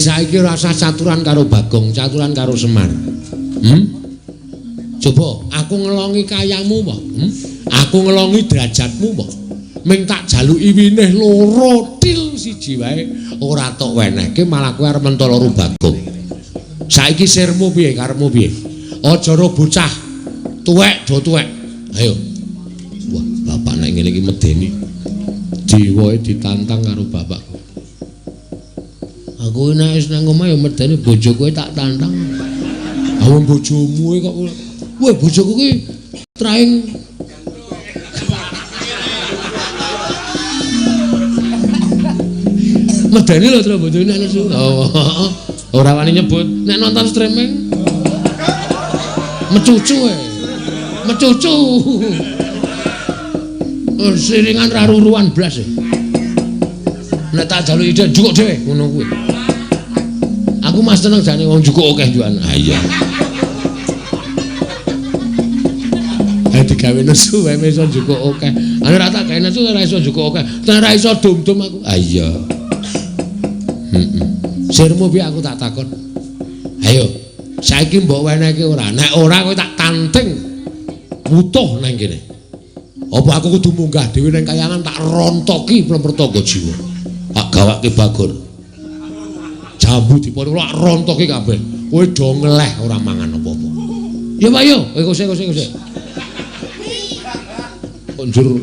Saiki ora usah caturan karo Bagong, caturan karo Semar. Coba aku ngelongi kayamu apa? Aku ngelongi derajatmu apa? Ming tak jaluki winih loro til siji wae ora tok wenehke malah kowe arep mentolo karo Bagong. Saiki sirmu piye karepmu piye? Aja ro bocah tuwek do tuwek. Ayo. Wah, bapak nek ngene iki medeni. Jiwae ditantang karo bapakku. Aku nek wis nang omah ya medeni bojoku tak tantang. Ha wong bojomu kok. Wah, bojoku ki traing medeni lho tro bojone nek nesu. Oh, ora wani nyebut. Nek nonton streaming mecucu e. Mecucu. Siringan ra ruruan blas e. Nek tak jaluki ide njukuk dhewe ngono kuwi. Aku mas seneng jane wong njukuk akeh njukan. Ha iya. Ha digawe nesu wae iso njukuk akeh. Nek ora tak gawe nesu ora iso njukuk akeh. Nek ora iso dum-dum aku. Ha iya. Heeh. Sirmu piye aku tak takon. Ayo, saiki mbok wenehke ora? Nek ora kowe tak tanting wutuh nang kene. Apa aku kudu munggah dhewe nang kayangan tak rontoki plempertangga jiwa. Tak gawake Bagor. Jambu dipun tak rontoki kabeh. Kowe do ngeleh ora mangan apa-apa. Ya Pak yo, kowe kose. Kok njur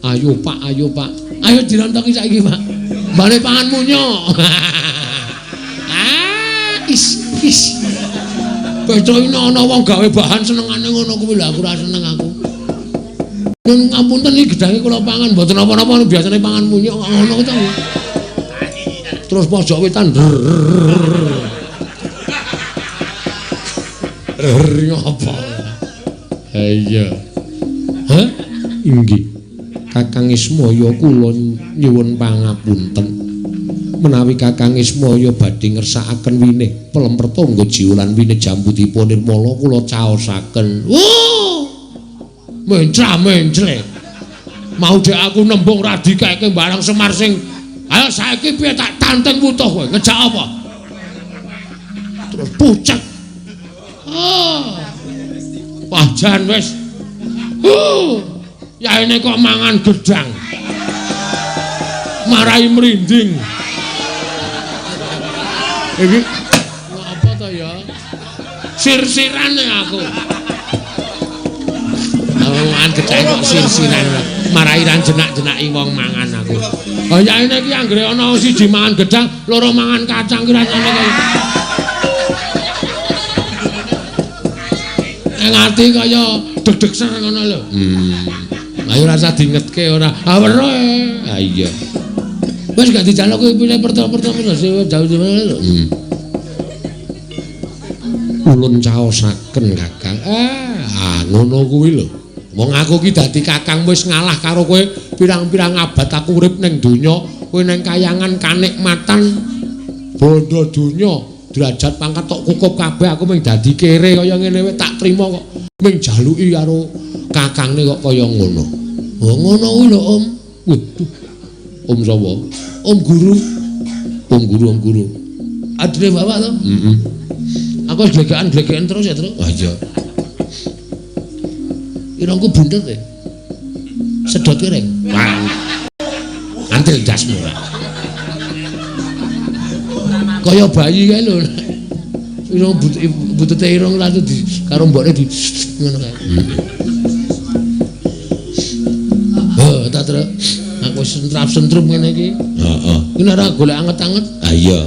ayo Pak, ayo Pak. Ayo dirontoki saiki Pak. Bali pangan munyuk. Ah, is is. Beco ini ana wong gawe bahan senengane ngono kuwi lho aku ora seneng aku. Nyun ngapunten iki gedhange kula pangan mboten napa-napa biasane pangan munyuk kok ngono to. Terus pojok wetan. Ngopo? Ha iya. Hah? Inggih. Kakang Ismaya kula nyuwun pangapunten. Menawi Kakang Ismaya badhe ngersakaken winih pelempertangga jiwa lan winih jambu dipa nirmala kula caosaken. Oh! Mencra-mencre. Mau dek aku nembung ra dikeke barang Semar sing ayo saiki piye tak tanteng wutuh kowe ngejak apa? Terus pucet. Oh. Wah jan wis. Yaene kok mangan gedang. Marai merinding. Iki apa to ya? Sir-sirane aku. Mangan gedang kok sir-siran. Marai ra jenak-jenaki wong mangan aku. Oh yaene iki anggere ana siji mangan gedang, loro mangan kacang ki rasane kaya. Ing ati kaya deg-deg ser ngono lho. Ayo rasa diingetke ora. Ah weruh. Ha iya. Wis gak dijaluk kowe pilih pertama-pertama jauh-jauh lho. Ulun caosaken, Kakang. Ah, ngono kuwi lho. Wong aku ki dadi kakang wis ngalah karo kowe pirang-pirang abad aku urip ning donya, kowe ning kayangan kanikmatan bondo donya, derajat pangkat tok kukup kabeh, aku mung dadi kere kaya ngene wae tak trima kok. Mung jaluki karo kakangne kok kaya ngono. Oh ngono kuwi lho, Om. Waduh. Om sapa? Om Guru. Om Guru, Om Guru. Adine bapak to? Heeh. Aku wis glegekan-glegekan terus ya, Truk. Ah iya. Irungku bunder e. Sedot piring. Wah. Antil dasmu. Kaya bayi kae lho. Irung butute irung lalu di karo mbokne di ngono kae. Heh, ta Truk. Aku sentrap-sentrum ngene iki. Heeh. Iki nek ora golek anget-anget. Ah iya.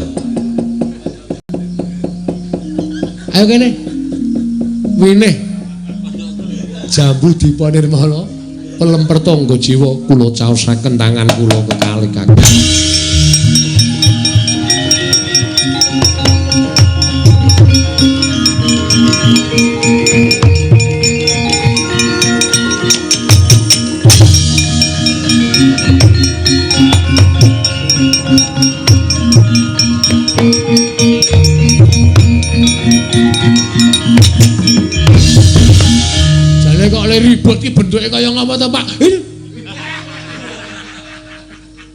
Ayo kene. Winih. Jambu Dipa Nirmala pelemper tangga jiwa kula caosaken tangan kula kekalih kakang. Jane kok le ribut ki bentuke kaya ngapa to, Pak?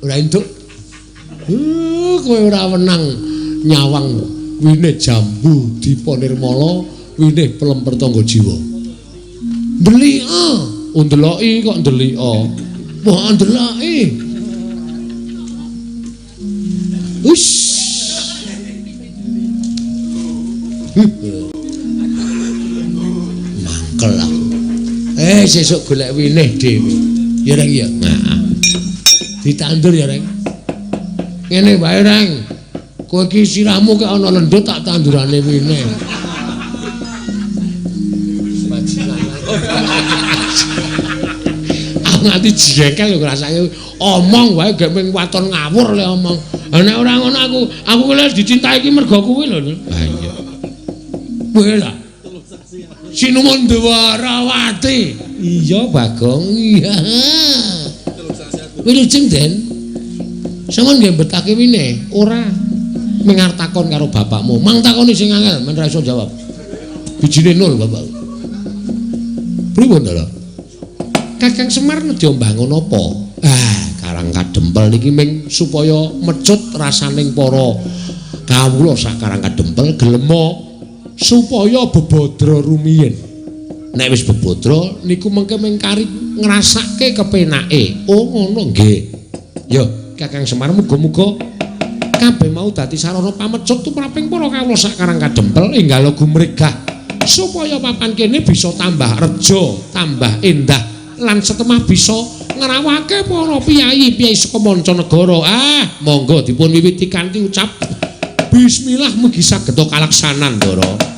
Ora entuk. Kowe ora wenang nyawang winih Jambu Dipa Nirmala, winih pelemper tangga jiwa. Ndelika, ndeloki kok ndelika. Wah, ndeloki. Ush. Mangkel aku. Sesuk golek winih dhewe. Ya Reng ya. Heeh. Ditandur ya Reng. Ngene wae Reng. Kowe iki sirahmu kek ana lendut tak tandurane winih. Aku nganti jengkel lho ngrasake omong wae gek mung waton ngawur le omong. Lah nek ora ngono aku lho dicintai iki mergo kuwi lho. Ha iya. Kowe lah. Sinuwun Dwarawati. Iya, Bagong. Iya. Wilujeng, Den. Sampeyan nggih mbetake winih? Ora. Ming arep takon karo bapakmu. Mang takoni sing angel, men ra iso jawab. Bijine nol bapak. Pripun to, Kakang Semar nedya mbangun apa? Ah, Karang Kadempel niki ming supaya mecut rasaning para kawula sak Karang Kadempel gelema supaya bebadra rumiyin. Nek wis bebadra niku mengke ming kari ngrasake kepenake. Oh ngono nggih. Ya, Kakang Semar muga-muga kabeh mau dadi sarana pamecut tumraping para kawula sak Karang Kadempel enggal gumregah supaya papan kene bisa tambah reja, tambah endah lan setemah bisa ngrawake para piyayi-piyayi saka mancanegara. Ah, monggo dipun wiwiti kanthi ucap bismillah mugi saged kalaksanan, Ndara.